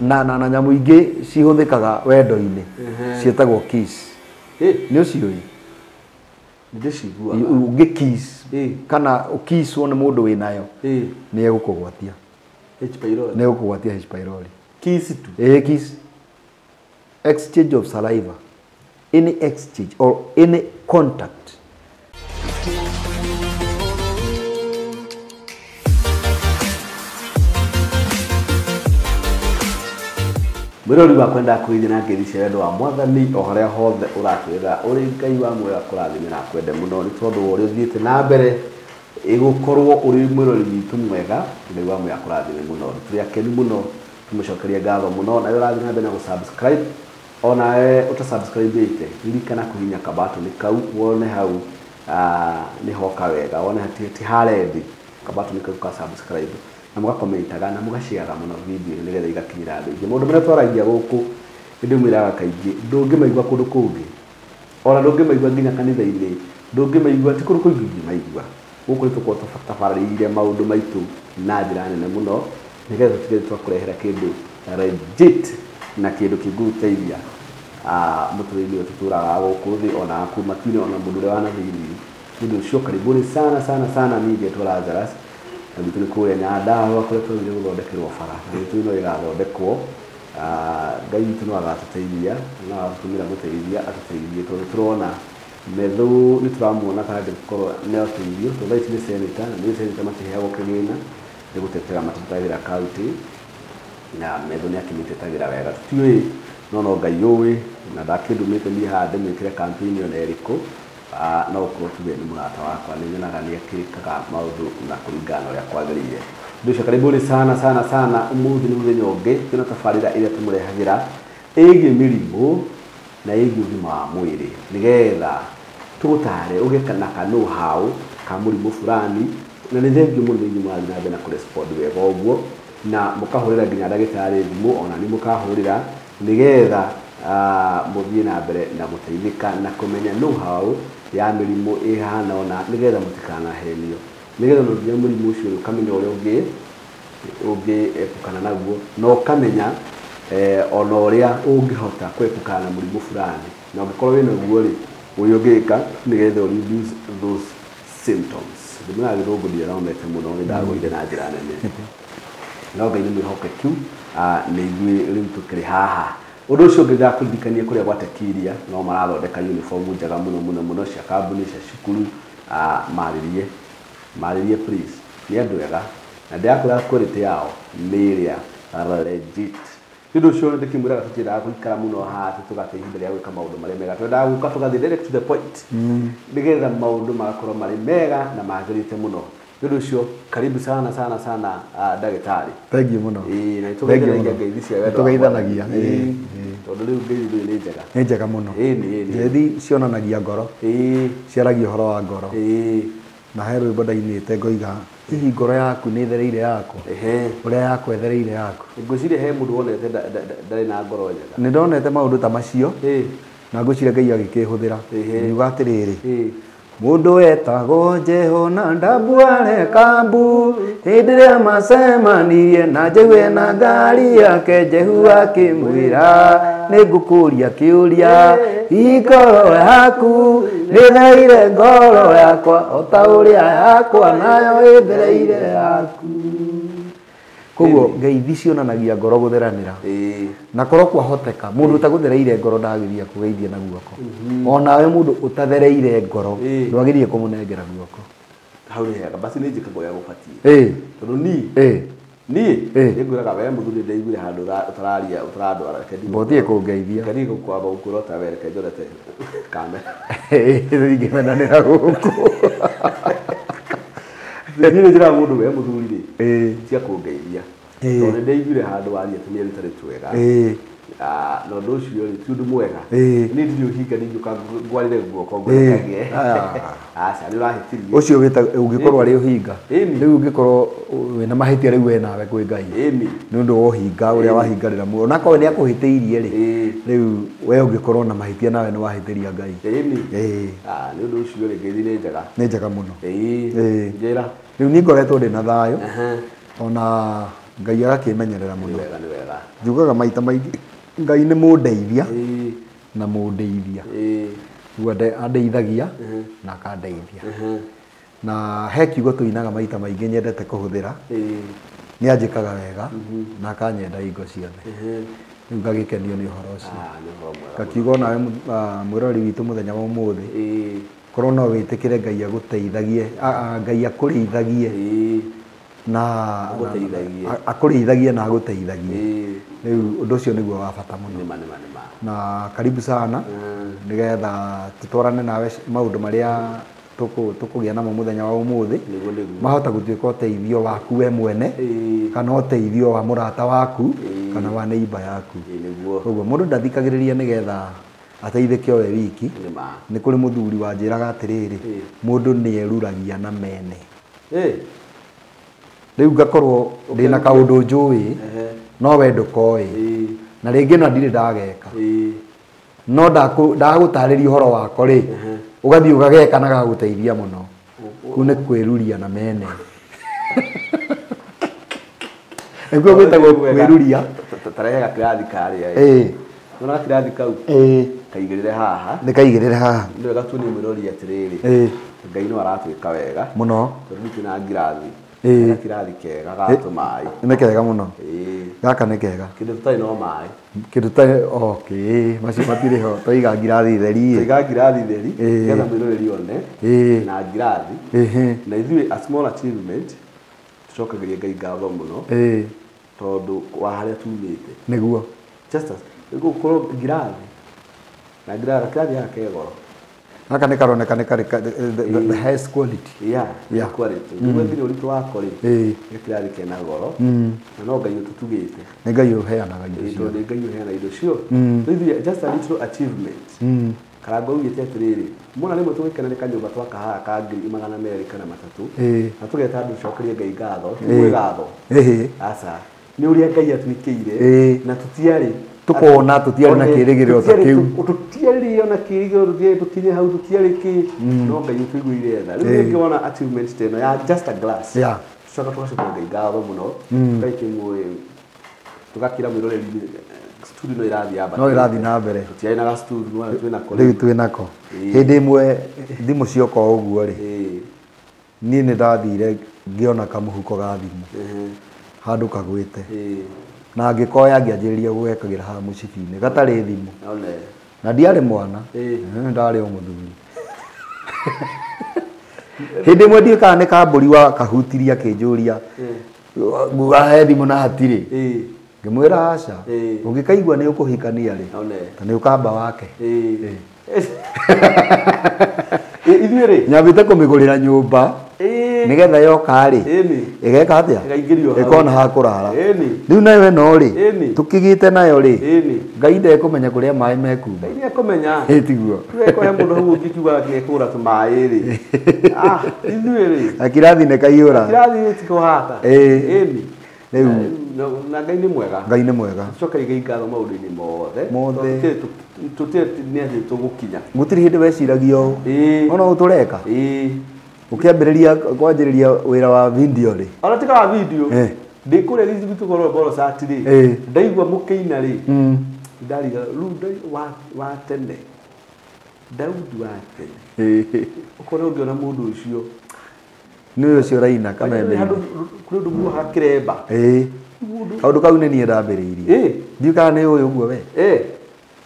Na nyamũ ingĩ cihũthĩkaga wendo-inĩ ciĩtagwo kiss. Nĩ ũciũĩ? Ndĩciguaga. Ũngĩ kiss kana ũkisswo nĩ mũndũ wĩnayo nĩ egũkũgwatia. H pylori. Nĩ egũkũgwatia H pylori. Kiss tu. Kiss. Exchange of saliva. Any exchange or any contact. Mwirori wa kwenda kwithia na ngeithi cia wendo wa mwathani o haria hothe ũratwĩra ũrĩ Ngai wa muoyo akũrathime na akwende mũno nĩ tondũ wa ũrĩa ũthiĩte na mbere ĩgũkorwo ũrĩ mwĩrori witũ mwega. Ngai wa muoyo akũrathime mũno, tũrĩ akenu mũno, tũmũcokerie ngatho mũno. Nawe ũrathiĩ na mbere na gũ-subscribe, onawe ũta-subscribe-ĩte ririkana kũhihinya kabatoni kau wone hau nĩ hoka wega, wone ti harendi kabatoni kau ka subscribe, na mũgakomentaga na mũgaciara mũno video ĩno nĩgetha igakinyĩra andũ aingĩ. Maũndũ marĩa twaragia gũkũ nĩndĩmwĩraga kaingĩ ndũngĩmaigua kũndũ kũngĩ, ona ndũngĩmaigua nginya kanitha-inĩ, ndũngĩmaigua ti kũndũ kũingĩ ũngĩmaigua. Gũkũ nĩ tũkoragwo tũtabarĩire maũndũ maitũ na njĩra nene mũno nĩgetha tũtige twakũrehera kĩndũ legit na kĩndũ kĩngĩgũteithia mũtũrĩre-inĩ ũyũ tũtũraga gũkũ thĩ, ona kuu matu-inĩ, ona mũndũ ũrĩa wana thĩinĩ. Nĩ ũndũ ũcio karibuni sana sana sana. Niĩ ngetwo Lazarus na gwitũ nĩ kũrĩa Nyandarũa kũrĩa twagĩrĩire gũthondekerwo bara, na gwitũ no ĩgathondekwo. Ngai witũ no agatũteithia, no agatũtũmĩra gũteithia atũteithie, tondũ tũrona Methu nĩ tũramuona ta angĩkorwo nĩ ũteithio, tondũ thaa ici nĩ senator, na nĩ senator matiheagwo kĩgĩna nĩ gũtetera matetagĩra county, na Methu nĩ akĩmĩtetagĩra wega. Tũtiũĩ no Ngai ũĩ, na ndakĩndũmĩte niĩ haha ndĩmwĩkĩre campaign ona ĩrĩkũ. No ũkorwo tuge nĩ mũrata wakwa, nĩ nyonaga nĩ akĩkaga maũndũ na kũringana na ũrĩa kwagĩrĩire. Ũndũ ũcio karibuni sana sana sana. Ũmũthĩ nĩ mũthenya ũngĩ twĩna tabarĩra ĩrĩa tũmũrehagĩra ĩgiĩ mĩrimũ na ĩgiĩ ũgima wa mwĩrĩ, nĩgetha tũgũtare ũgĩe na ka know how ka mũrimũ fulani. Na nĩ thengiũ mũno inyuĩ mũrathiĩ na mbere na kũrespond wega ũguo, na mũkahũrĩra nginya ndagĩtarĩ thimũ, ona nĩ mũkahũrĩra nĩgetha mũthiĩ na mbere na gũteithĩka na kũmenya know how ya mĩrimũ ĩhana ũna, nĩgetha mũtikanahenio, nĩgetha no nginya mũrimũ ũcio ũkamenya ũrĩa ũngĩepukana naguo, na ũkamenya ona ũrĩa ũngĩhota kwepukana na mũrimũ fulani, na ũngĩkorwo wĩna guo rĩ, ũrĩa ũngĩka nĩgetha reduce those symptoms. Ndĩmwĩraga gĩthũngũ ndiathomete mũno, nĩ ndagũire na njĩra nene, no Ngai nĩ mwĩhokeku, nĩ ithuĩ rĩu tũkĩrĩ haha. Ũndũ ũcio ũngĩ ndakũririkania kũrĩa gwa Tekiria no marathondeka uniform njega mũno mũno mũno cia kambuni cia cukuru. Marĩrie please, nĩ andũ ega na ndĩrakwĩra quality yao nĩ ĩrĩa legit. Nĩ ũndũ ũcio ndĩkĩmwĩraga tũtiendaga gũikara mũno haha atĩ tũgate ihinda rĩa gwĩka maũndũ marĩa mega, twendaga gũka tũgathiĩ direct to the point nĩgetha maũndũ magakorwo marĩ mega na magĩrĩte mũno. Nĩ ũndũ ũcio karibu sana sana sana ndagĩtarĩ. Thengiũ mũno. Ĩĩ, na nĩtũgeithanagia ngeithi cia wendo wa Nĩtũgeithanagia, Mwathani. Tondũ rĩu ngeithi nĩ njega. Nĩ njega mũno. Ĩĩ, nĩ. Ngeithi cionanagia ngoro. Ciaragia ũhoro wa ngoro. Na he rwĩmbo ndainĩte ngoiga hihi ngoro yaku nĩ ĩthereire yakwa, ũrĩa yakwa ĩthereire yaku. Ngwĩciria he mũndũ wonete ndarĩ na ngoro njega. Nĩ ndonete maũndũ ta macio, na ngwĩciria Ngai agĩkĩhũthĩra. Ngiuga atĩrĩrĩ, mũndũ etagwo Jehonadabu Arekabu, hĩndĩ ĩrĩa macemanirie na Jehu ena ngari yake, Jehu akĩmwĩra nĩ ngũkũria kĩũria, hihi ngoro yaku nĩthereire ngoro yakwa o ta ũrĩa yakwa nayo ĩthereire yaku. Koguo ngeithi cionanagia ngoro gũtheranĩra. Na korwo kwahoteka mũndũ ũtagũthereire ngoro ndagĩrĩire kũgeithia na guoko. Onawe mũndũ ũtathereire ngoro ndwagĩrĩire kũmũnengera guoko. Hau nĩ hega, basi nĩ njĩkaga ũrĩa gũbatiĩ. Tondũ niĩ nĩngwĩraga we mũthuri ndaiguire handũ ũtararia ũtarandwara, reke ndigue. Mbotie kũngeithia. Reke ndigue kwamba gũkwĩra ta we, reke njorete kamera. Ingĩmenanĩra gũkũ. Niĩ nĩ njĩraga mũndũ we mũthuri rĩ, tiga kũngeithia. Tondũ nĩ ndaiguire handũ waria tũmĩario tũtarĩ twega. Na ũndũ ũcio rĩ, ti ũndũ mwega. Niĩ ndirĩ ũhinga ningĩũka ngwarĩre guoko ngwĩre. Aca, nĩ ũrahĩtirie. Ũcio ũngĩkorwo arĩ ũhinga. Rĩu ũngĩkorwo wĩna mahĩtia rĩu we nawe kwĩ Ngai. Nĩ ũndũ wa ũhinga ũrĩa wahingarĩra muoyo. Onakorwo nĩ akũhĩtĩirie rĩ, rĩu we ũngĩkorwo na mahĩtia nawe nĩ wahĩtĩria Ngai. Nĩ ũndũ ũcio rĩ, ngeithi nĩ njega. Nĩ njega mũno. Njĩra. Rĩu niĩ ngoretwo ndĩna thayũ. Ona Ngai agakĩmenyerera mũno. Wega nĩ wega. Njugaga maita maingĩ Ngai nĩ mũndeithia na mũndeithia. Rĩu andeithagia na akandeithia. Na he kiugo tũinaga maita maingĩ nyendete kũhũthĩra. Nĩ anjĩkaga wega na akanyenda hingo ciothe. Rĩu ngagĩkenio nĩ ũhoro ũcio. Ngakiuga onawe mwĩroreri witũ mũthenya wa ũmũthĩ korwo no wĩtĩkĩre Ngai agũteithagie, Ngai akũrĩithagie na akũrĩithagie na agũteithagie. Rĩu ũndũ ũcio nĩguo wa bata mũno. Na karibu sana nĩgetha tũtwarane nawe maũndũ marĩa tũkũgĩa namo mũthenya wa ũmũthĩ mahota gũtuĩka ũteithio waku we mwene kana ũteithio wa mũrata waku kana wa neighbor yaku. Koguo mũndũ ndathikagĩrĩria nĩgetha ateithĩke we wiki. Nĩ kũrĩ mũthuri wanjĩraga atĩrĩrĩ, mũndũ nĩ eruragia na mene. Rĩu ngakorwo ndĩna kaũndũ njũĩ no we ndũkoĩ na rĩngĩ na ndirĩ ndageka no ndagũtarĩria ũhoro wako rĩ ũgathiĩ ũgageka na gagũteithia mũno. Kũu nĩ kwĩruria na mene. Nĩkuo gwĩtagwo kwĩruria. Tarehe gakirathi karĩa. Nona gakirathi kau kaigĩrĩre haha. Nĩ kaigĩrĩre haha. Nĩ wega tuonie mwĩrori atĩrĩrĩ Ngai no aratwĩka wega mũno tondũ twĩna ngirathi. Gakirathi kega ga tũmaĩ. Nĩ kega mũno. Gaka nĩ kega. Kĩndũ tũtarĩ no maĩ. Kĩndũ tũtarĩ okay, macio matirĩ ho. Twaiga ngirathi theri. Twaiga ngirathi theri nĩgetha mwĩroreri one na ngirathi. Na ithuĩ a small achievement tũcokagĩria Ngai ngatho mũno tondũ wa harĩa tumĩte. Nĩguo. Just as gũkorwo ngirathi na ngirathi gaka ke goro. Gaka nĩ karoneka nĩ karĩ the highest quality. Yeah, quality. Nĩguo nginya ũritũ wako rĩ nĩ kĩrathi kena goro na no Ngai ũtũtugĩte. Nĩ Ngai ũheanaga indo ciothe. Nĩ Ngai ũheanaga indo ciothe. Ithuĩ just a little achievement. Karango augĩte atĩrĩrĩ, mona rĩmwe tũgĩkena nĩ kanyũmba twaka haha ka 200,000 kana 300 na tũgeta andũ tũcokerie Ngai ngatho, ti mwĩgatho. Aca. Nĩ ũrĩa Ngai atwĩkĩire na tũtiarĩ tukona tutiarĩ na kĩrĩgĩrĩro ta kĩu. Tũtiarĩ ona kĩrĩgĩrĩro, tũtiarĩ tũkinye hau, tũtiarĩ kĩ no Ngai ũtũiguire tha. Rĩu rĩngĩ wona achievement ta ĩno ya just a glass. Tũcoka tũgacokeria Ngai ngatho mũno, tũgakĩmũĩ tũgakĩra mwĩroreri studio no ĩrathiĩ yambatĩte. No ĩrathiĩ na mbere. Tũtiarĩ na studio no twĩ nako. Rĩu twĩ nako. Hĩndĩ ĩmwe thimũ cioka ũguo rĩ, niĩ nĩ ndathire ngĩona kamũhuko ga thimũ handũ kagwĩte. Na ngĩkoya ngĩanjĩrĩria gũgekagĩra haha mũcibi-inĩ gatarĩ thimũ. Na ndiarĩ mwana, ndarĩ o mũthuri. Hĩndĩ ĩmwe ndiũĩ kana nĩ kambũri wa kahutirie akĩnjũria nguga he thimũ na hatirĩ. Ngĩmwĩra aca, ũngĩkaigua nĩ ũkũhikania rĩ, ta nĩ ũkamba wake. Ithuĩ rĩ nyambĩte kũmĩgũrĩra nyũmba nĩgetha yoka rĩ ĩgeka atĩa ĩkona ha kũrara. Rĩu nayo ĩno rĩ tũkĩgĩte nayo rĩ Ngai ndekũmenya kũrĩa maĩ mekuma. Ngai nĩekũmenya. Tiguo. Kũhe mũndũ hau ũngĩkiuga nĩekũgũra tũmaĩ rĩ. Ithuĩ rĩ gakirathi nĩ kaiyũra. Kirathi tikũhata. Rĩu na Ngai nĩ mwega. Ngai nĩ mwega. Tũcokerie Ngai ngatho maũndũ-inĩ mothe. Mothe. Tũtirĩ nĩ atĩ tũgũkinya. Gũtirĩ hĩndĩ weciragia ũũ. Ona ũũ tũreka. Ũkĩambĩrĩria kwanjĩrĩria wĩra wa video rĩ. Ona tiga wa video. Ndĩ kũrĩa gĩcigo tũkorwo Borosat rĩ. Ndaigua mũkĩina rĩ. Ndariga rĩu wa tene. Daudi wa tene. Ũkorwo ũngĩona mũndũ ũcio. Nĩ ũcio ũraina kameme. Kũrĩ ũndũ muoha kĩremba. Kaũndũ kau nĩ niĩ ndambĩrĩirie. Ndiũĩ kana nĩ ũĩ ũguo we.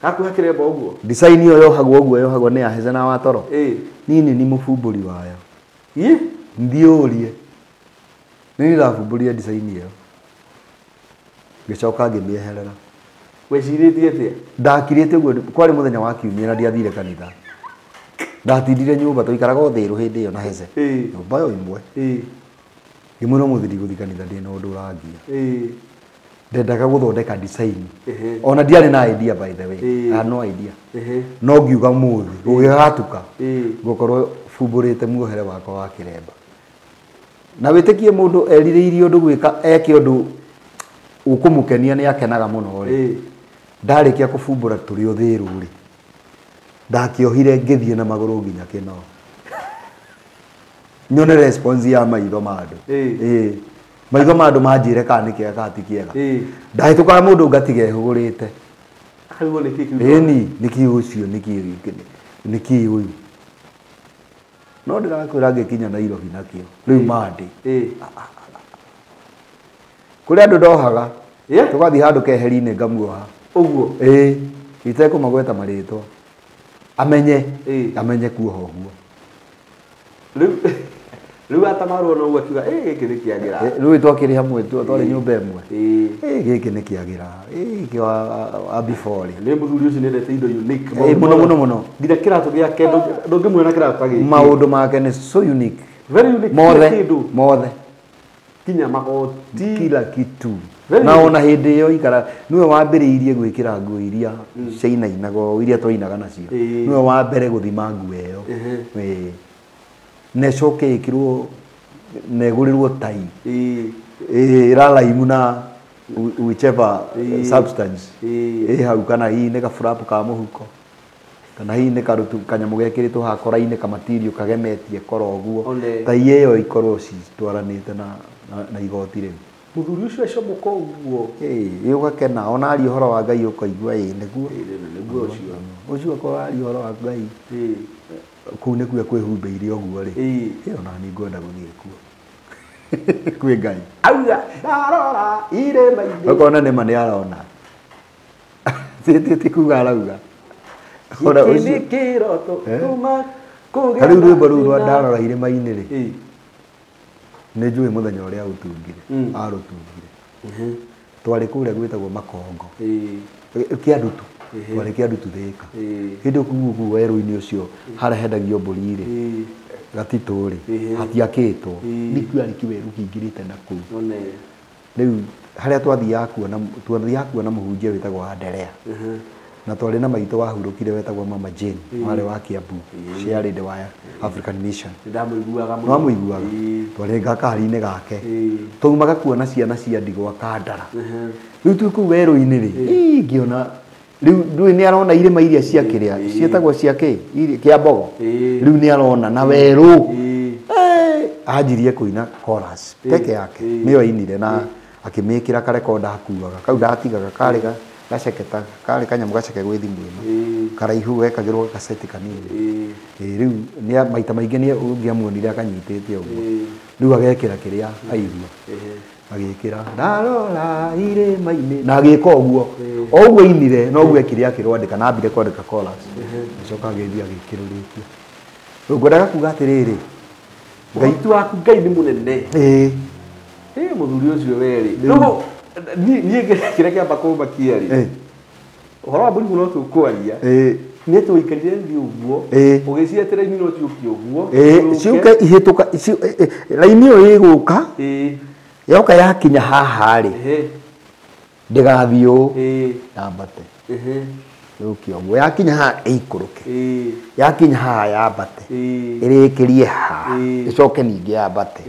Gakuoha kĩremba ũguo. Design ĩyo yohagwo ũguo yohagwo nĩ Aheza na Watoro. Niĩ nĩ niĩ mũbumbũri wayo. Ndiũrie. Nĩ niĩ ndabumbũrire design ĩyo. Ngĩcoka ngĩmĩeherera. Wecirĩtie atĩa? Ndakirĩte ũguo kwarĩ mũthenya wa kiumia na ndiathire kanitha. Ndatindire nyũmba tũikaraga Ũthĩrũ hĩndĩ ĩyo na Heze. Nyũmba ĩyo ĩmwe. Ngĩmwĩra ũmũthĩ ndigũthiĩ kanitha ndĩna ũndũ ũrangia. Ndendaga gũthondeka design. Ona ndiarĩ na idea by the way. I had no idea. No ngiuga mũthĩ gũgĩgatuka ngũkorwo bumbũrĩte muohere wakwa wa kĩremba. Na wĩtĩkie mũndũ erirĩirie ũndũ gwĩka eke ũndũ ũkũmũkenia nĩ akenaga mũno rĩ. Ndarĩkia kũbumbũra tũrĩ Ũthĩrũ rĩ, ndakĩohire ngĩthiĩ na magũrũ nginya Kĩnoo. Nyone response ya maitho ma andũ. Maitho ma andũ manjĩre kana nĩ kĩega kana ti kĩega. Ndahĩtũkaga mũndũ ngatiga ehũgũrĩte. Akarigwo nĩ kĩĩ kĩu. Ĩni nĩ kĩĩ ũcio nĩ kĩĩ gĩkĩ nĩ kĩĩ ũyũ. No ndĩrakwĩra ngĩkinya Nairobi nakĩo rĩu mandĩ. Kũrĩ andũ ndohaga. Tũgathiĩ handũ keheri-inĩ ngamuoha. Ũguo. Ĩĩ itekũmagweta marĩtwa. Amenye. Amenye kuoha ũguo. Rĩu atamarwo no ũguo akiuga gĩkĩ nĩ kĩagĩra. Rĩu twakĩrĩ hamwe twarĩ nyũmba ĩmwe. Gĩkĩ nĩ kĩagĩra. Gĩkĩ wa before rĩ. Nĩ mũthuri ũcio nĩendete indo unique. Mũno mũno mũno. Nginya kĩratũ gĩake ndũngĩmuona kĩratũ ta gĩkĩ. Maũndũ make nĩ so unique. Very unique. Mothe. Mothe. Nginya magoti. Kila kitu. Na ona hĩndĩ ĩyo ikara nĩwe wambĩrĩirie gwĩkĩra nguo iria ciainainaga iria twainaga nacio. Nĩwe wa mbere gũthima nguo ĩyo. Na ĩcoke ĩkĩrwo na ĩgũrĩrwo tai. Ĩraraimu na whichever substance. Ĩ hau kana hihi nĩ gaburapu ka mũhuko. Kana hihi nĩ karutu kanyamũ gekĩrĩtwo haha kora-inĩ kamatirio kagemetie kora ũguo. Tai ĩyo ikorwo citwaranĩte na igoti rĩu. Mũthuri ũcio acomoka ũguo. Ĩ ũgakena ona aria ũhoro wa Ngai ũkaigua ĩ nĩguo. Nĩguo ũcio. Ũcio akorwo aria ũhoro wa Ngai. Kũu nĩkuo kwĩhumbĩire ũguo rĩ. Ĩ ona niĩ ngwenda gũthiĩ kuo. Kwĩ Ngai. Auga ndarora irĩma-inĩ. Ũkona nĩma nĩ arona. Ti kuga arauga. Gĩkĩ nĩ kĩroto kuma kũgĩa. Ta rĩu rwĩmbo rũu rwa ndarora irĩma-inĩ rĩ. Nĩ njũĩ mũthenya ũrĩa arũtungire. Arũtungire. Twarĩ kũrĩa gwĩtagwo Makongo. Kĩandutu. Twarĩ Kĩandutu Thĩka. Hĩndĩ kũu ũguo werũ-inĩ ũcio harĩa hendagio mbũri rĩ. Gatitũ rĩ. Hatiakĩtwo. Nĩ kĩarĩ kĩwerũ kĩingĩrĩte na kũu. Rĩu harĩa twathiaga kuona mũhunjia wĩtagwo Anderea. Na twarĩ na maitũ wahurũkire wetagwo Mama Jane, warĩ wa Kiambu, ciarĩ wa African Mission. Ndamũiguaga mũno. Nwamũiguaga. Twarĩ ngakari-inĩ gake. Twaumaga kuona ciana cia ndigwa Kandara. Rĩu twĩ kũu werũ-inĩ rĩ, ngĩona rĩu ndũĩ nĩ arona irĩma iria cia kĩrĩa, ciĩtagwo cia kĩ? Kĩa mbogo. Rĩu nĩ arona na werũ. Anjirie kũina chorus peke yake. Nĩyo ainire na akĩmĩkĩra karekonda akuaga. Kau ndatigaga karĩ gaceke ta karĩ kanyamũ gaceke gwĩ thimũ ĩno. Karaihu gekagĩrwo gaceti kanini. Rĩu nĩ maita maingĩ nĩ ũngĩamuonire akanyitĩte ũguo. Rĩu agekĩra kĩrĩa aigua. Agĩkĩra ndarora irĩma-inĩ na agĩka ũguo. O ũguo ainire noguo ekire akĩrwandĩka na ambire kwandĩka chorus. Acoka agĩthiĩ agĩkĩrũrĩkia. Rĩu ngwendaga kuga atĩrĩrĩ. Ngai waku Ngai nĩ mũnene. Mũthuri ũcio werĩ. Rĩu niĩ kĩrĩa kĩamba kũmakia rĩ. Ũhoro wa mũrimũ no tũkwaria. Nĩ atĩ waikarire thĩ ũguo. Ũgĩcietera raini no ciũke ũguo. Ciũke ihĩtũka raini ĩyo ĩgũka. Yoka yakinya haha rĩ. Ndĩgathiĩ ũũ. Yambate. Yũke ũguo. Yakinya haha ĩikũrũke. Yakinya haha yambate. Ĩrĩkĩrie haha. Ĩcoke ningĩ yambate.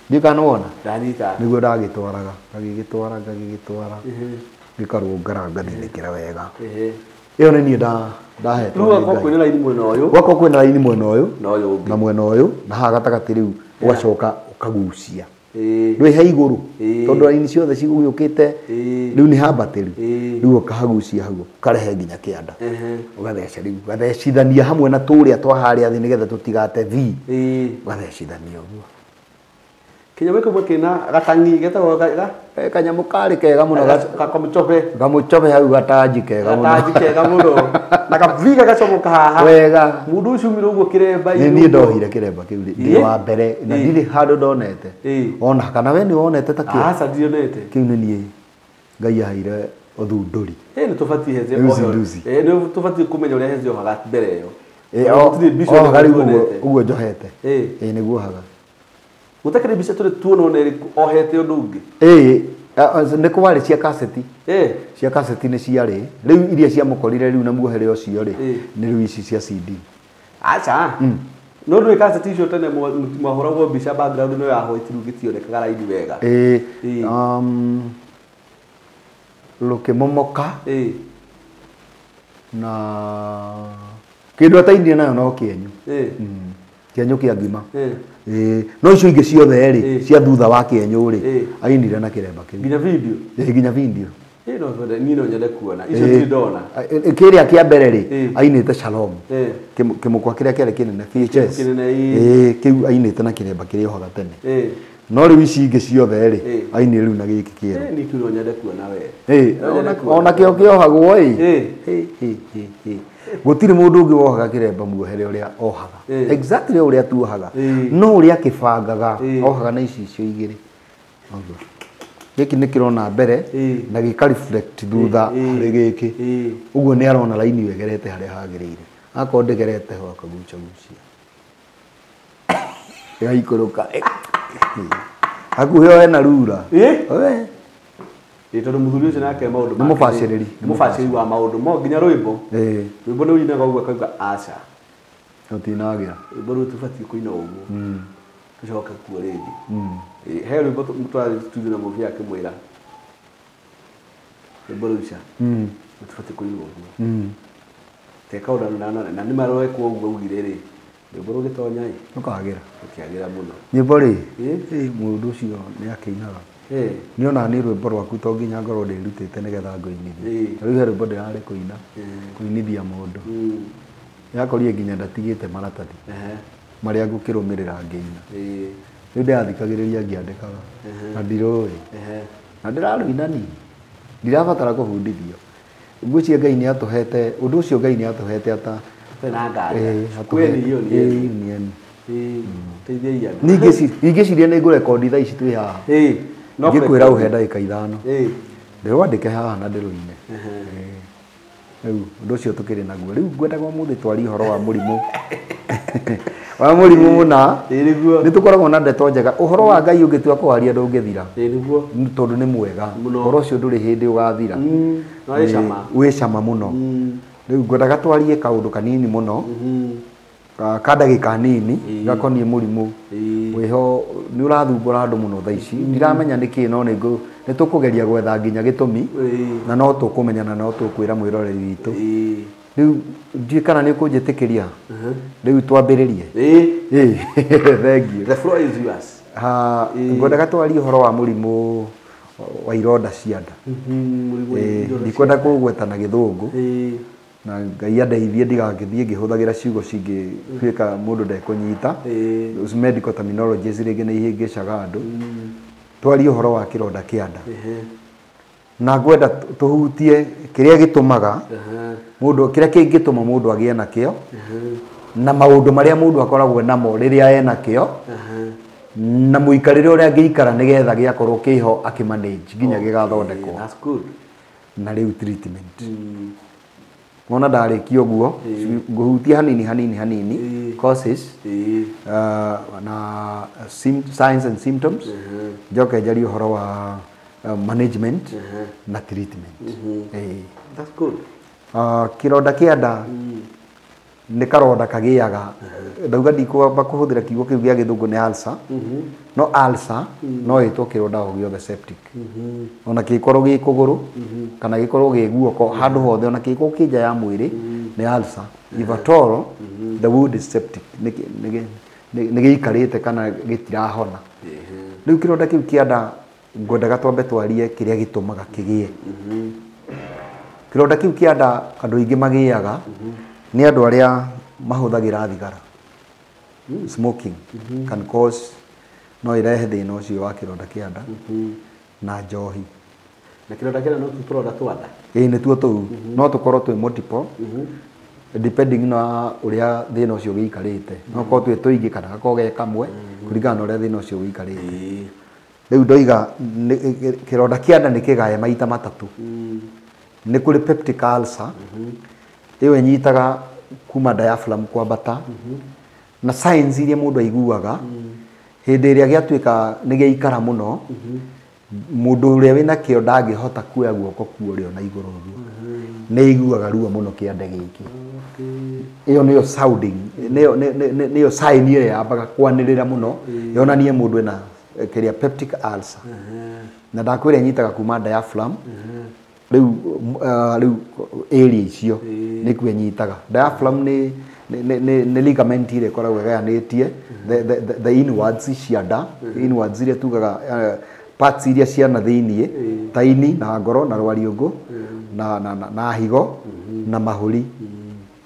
Ndiũĩ kana nĩwona? Ndanyita. Nĩguo ndagĩtwaraga. Ngagĩgĩtwara ngagĩgĩtwara. Ngĩkarũngara ngathinĩkĩra wega. Ĩyo nĩ niĩ ndahetwo. Rĩu gwakorwo kwĩna raini mwena ũyũ. Gwakorwo kwĩna raini mwena ũyũ. Na ũyũ ũngĩ. Na mwena ũyũ. Na haha gatagatĩ rĩu ũgacoka ũkagucia. Ndũĩ he igũrũ. Tondũ raini ciothe cigũgĩũkĩte. Rĩu nĩ hambatĩru. Rĩu ũkahagucia hau ũkarehe nginya kĩanda. Ũgatheca rĩu. Ũgathecithania hamwe na tũrĩa twa harĩa thĩ nĩgetha tũtigate V. Ũgathecithania ũguo. Kĩnyamũ kĩmwe kĩna gatangi getagwo kanyamũ karĩ kega mũno kamũcobe. Kamũcobe hau gatanji kega mũno. Gatanji kega mũno. Na kaviga gacomoka haha. Wega. Mũndũ ũcio umire ũguo kĩremba-inĩ. Nĩ niĩ ndohire kĩremba kĩu ndĩ wa mbere na ndirĩ handũ ndonete. Ona kana we nĩ wonete ta kĩo? Aca ndionete. Kĩu nĩ niĩ Ngai aheire ũthundũri. Nĩ tũbatiĩ Hezi ohe. Nĩ tũbatiĩ kũmenya ũrĩa Hezi ohaga mbere ĩyo. Ohaga rĩu ũguo njohete. Nĩguo ohaga. Gũtakĩrĩ mbica tũrĩ tuona ona ĩrĩkũ ohete ũndũ ũngĩ. Nĩ kwarĩ cia kaseti. Cia kaseti nĩ ciarĩ. Rĩu iria ciamũkorire rĩu na muohere ũcio rĩ, nĩ rĩu ici cia CD. Aca. No ndũĩ kaseti icio tene mwahũragwo mbica background no ya white rĩu gĩtionekaga raini wega. Rũkĩmomoka. Na kĩndũ atainire nayo no kĩenyu. Kĩenyũ kĩa ngima. No icio ingĩ ciothe rĩ cia thutha wa kĩenyũ rĩ ainire na kĩremba kĩu. Nginya video. Nginya video. No niĩ no nyende kuona icio ndirĩ ndona. Kĩrĩa kĩa mbere rĩ ainĩte Shalom. Kĩmũkwa kĩrĩa kĩarĩ kĩnene VHS. Kĩu ainĩte na kĩremba kĩrĩa ohaga tene. No rĩu ici ingĩ ciothe rĩ ainire rĩu na gĩkĩ kĩerũ. Nĩ kĩu no nyende kuona we. Ona kĩo kĩohagwo ĩ. Gũtirĩ mũndũ ũngĩ wohaga kĩremba muohere ũrĩa ohaga. Exactly ũrĩa tuohaga. No ũrĩa akĩbangaga ohaga na ici icio igĩrĩ. Gĩkĩ nĩ kĩrona mbere na gĩka reflect thutha harĩ gĩkĩ. Ũguo nĩ arona raini ĩyo ĩgerete harĩa hagĩrĩire. Akorwo ndĩgerete ho akagucagucia. Ĩgaikũrũka. Hakuhĩ oe na rura. Tondũ mũthuri ũcio nake maũndũ make. Nĩ mũbacĩrĩri. Nĩ mũbacĩrĩri wa maũndũ mo nginya rwĩmbo. Rwĩmbo nĩ ũinaga ũguo akauga aca. Rũtinagĩra. Rwĩmbo rũu tũbatiĩ kũina ũguo. Tũcoke kuo rĩngĩ. He rwĩmbo twarĩ studio na mũbia akĩmwĩra. Rwĩmbo rũu ca. Tũbatiĩ kũina ũguo. Teka ũndũ na nĩ marwekwo ũguo augire rĩ. Rwĩmbo rũgĩtonya ĩ. Rũkagĩra. Rũkĩagĩra mũno. Nyĩmbo rĩ. Mũndũ ũcio nĩ akĩinaga. Nĩ ona niĩ rwĩmbo rwaku to nginya ngorwo ndĩrutĩte nĩgetha ngũinithie. Rĩu he rwĩmbo ndĩrarĩ kũina. Kũinithia mũndũ. Yakorire nginya ndatigĩte maratathi. Marĩa ngũkĩrũmĩrĩra ngĩina. Rĩu ndĩrathikagĩrĩria ngĩandĩkaga. Na ndirũĩ. Na ndĩrarũina niĩ. Ndirabatara kũbundithio. Ngwĩciria Ngai nĩ atũhete, ũndũ ũcio Ngai nĩ atũhete ata. Na nganja. Kwĩ Ningĩciria nĩ ngũrekondi thaa ici twĩ haha. Ngĩkwĩra ũhe ndagĩka 5. Ndĩrwandĩke haha na ndĩrũine. Rĩu ũndũ ũcio tũkĩrĩ naguo. Rĩu ngwendaga ũmũthĩ twarie ũhoro wa mũrimũ. Wa mũrimũ mũna. Nĩ tũkoragwo na ndeto njega. Ũhoro wa Ngai ũngĩtua kũwaria ndũngĩthira. Tondũ nĩ mwega. Ũhoro ũcio ndũrĩ hĩndĩ ũgathira. Wĩ cama mũno. Rĩu ngwendaga twarie kaũndũ kanini mũno. Ka ndagĩka nini gakoniĩ mũrimũ wĩho nĩ ũrathumbũra andũ mũno thaa ici. Ndiramenya nĩkĩ no nĩ tũkũgeria gwetha nginya gĩtũmi na no tũkũmenya na no tũkwĩra mwĩroreri witũ. Rĩu ndiũĩ kana nĩ ũkũnjĩtĩkĩria. Rĩu twambĩrĩrie. Thank you. The floor is yours. Ngwendaga twarie ũhoro wa mũrimũ wa ironda cia nda. Ndikwenda kũgweta na gĩthũngũ. Na Ngai andeithie ndigagĩthiĩ ngĩhũthagĩra ciugo cingĩtuĩka mũndũ ndekũnyita. Medical terminologies rĩngĩ nĩ ihĩngĩcaga andũ. Twarie ũhoro wa kĩronda kĩa nda. Na ngwenda tũhutie kĩrĩa gĩtũmaga mũndũ, kĩrĩa kĩngĩtũma mũndũ agĩe nakĩo, na maũndũ marĩa mũndũ akoragwo namo rĩrĩa ena kĩo, na mũikarĩre ũrĩa angĩikara nĩgetha gĩakorwo kĩho akĩmanage nginya gĩgathondekwo. Na rĩu treatment. Wona ndarĩkia ũguo ngũhutia hanini hanini hanini causes na signs and symptoms, njoke njarie ũhoro wa management na treatment. That's good. Kĩronda kĩa nda nĩ karonda kagĩaga. Ndauga ndikwamba kũhũthĩra kiugo kĩu gĩa gĩthũngũ nĩ ulcer. No ulcer no ĩtwo kĩronda o gĩothe septic. Ona kĩkorwo gĩ kũgũrũ kana gĩkorwo gĩ guoko handũ hothe ona kĩkorwo kĩ nja ya mwĩrĩ nĩ ulcer. If at all the wound is septic, nĩ gĩikarĩte kana gĩtirahona. Rĩu kĩronda kĩu kĩa nda ngwendaga twambe twarie kĩrĩa gĩtũmaga kĩgĩe. Kĩronda kĩu kĩa nda andũ aingĩ magĩaga nĩ andũ arĩa mahũthagĩra thigara. Smoking can cause, no ĩrehe thĩna ũcio wa kĩronda kĩa nda na njohi. Na kĩronda kĩa nda no tũronda twa nda? Ĩĩ nĩtuo tũu. No tũkorwo twĩ multiple depending na ũrĩa thĩna ũcio wĩikarĩte. No ũkorwo twĩ tũingĩ kana gakorwo ge kamwe kũringana na ũrĩa thĩna ũcio wĩikarĩte. Rĩu ndoiga kĩronda kĩa nda nĩ kĩgae maita matatũ. Nĩ kũrĩ peptic ulcer ĩyo ĩnyitaga kuma diaphragm kwambata, na signs iria mũndũ aiguaga hĩndĩ ĩrĩa gĩatuĩka nĩ gĩaikara mũno, mũndũ ũrĩa wĩna kĩo ndangĩhota kuoya guoko kuo ũrĩa na igũrũ ũguo, nĩ aiguaga ruo mũno kĩande gĩkĩ. Ĩyo nĩyo sounding, nĩyo sign ĩrĩa yambaga kwanĩrĩra mũno yonanie mũndũ ena kĩrĩa peptic ulcer. Na ndakwĩra ĩnyitaga kuma diaphragm Rĩu rĩu area icio nĩkuo ĩnyitaga. Diaphragm nĩ ligament ĩrĩa ĩkoragwo ĩgayanĩtie the inwards cia nda, inwards iria tugaga parts iria cia na thĩiniĩ ta ini na ngoro na rwariũngũ na higo na mahũri.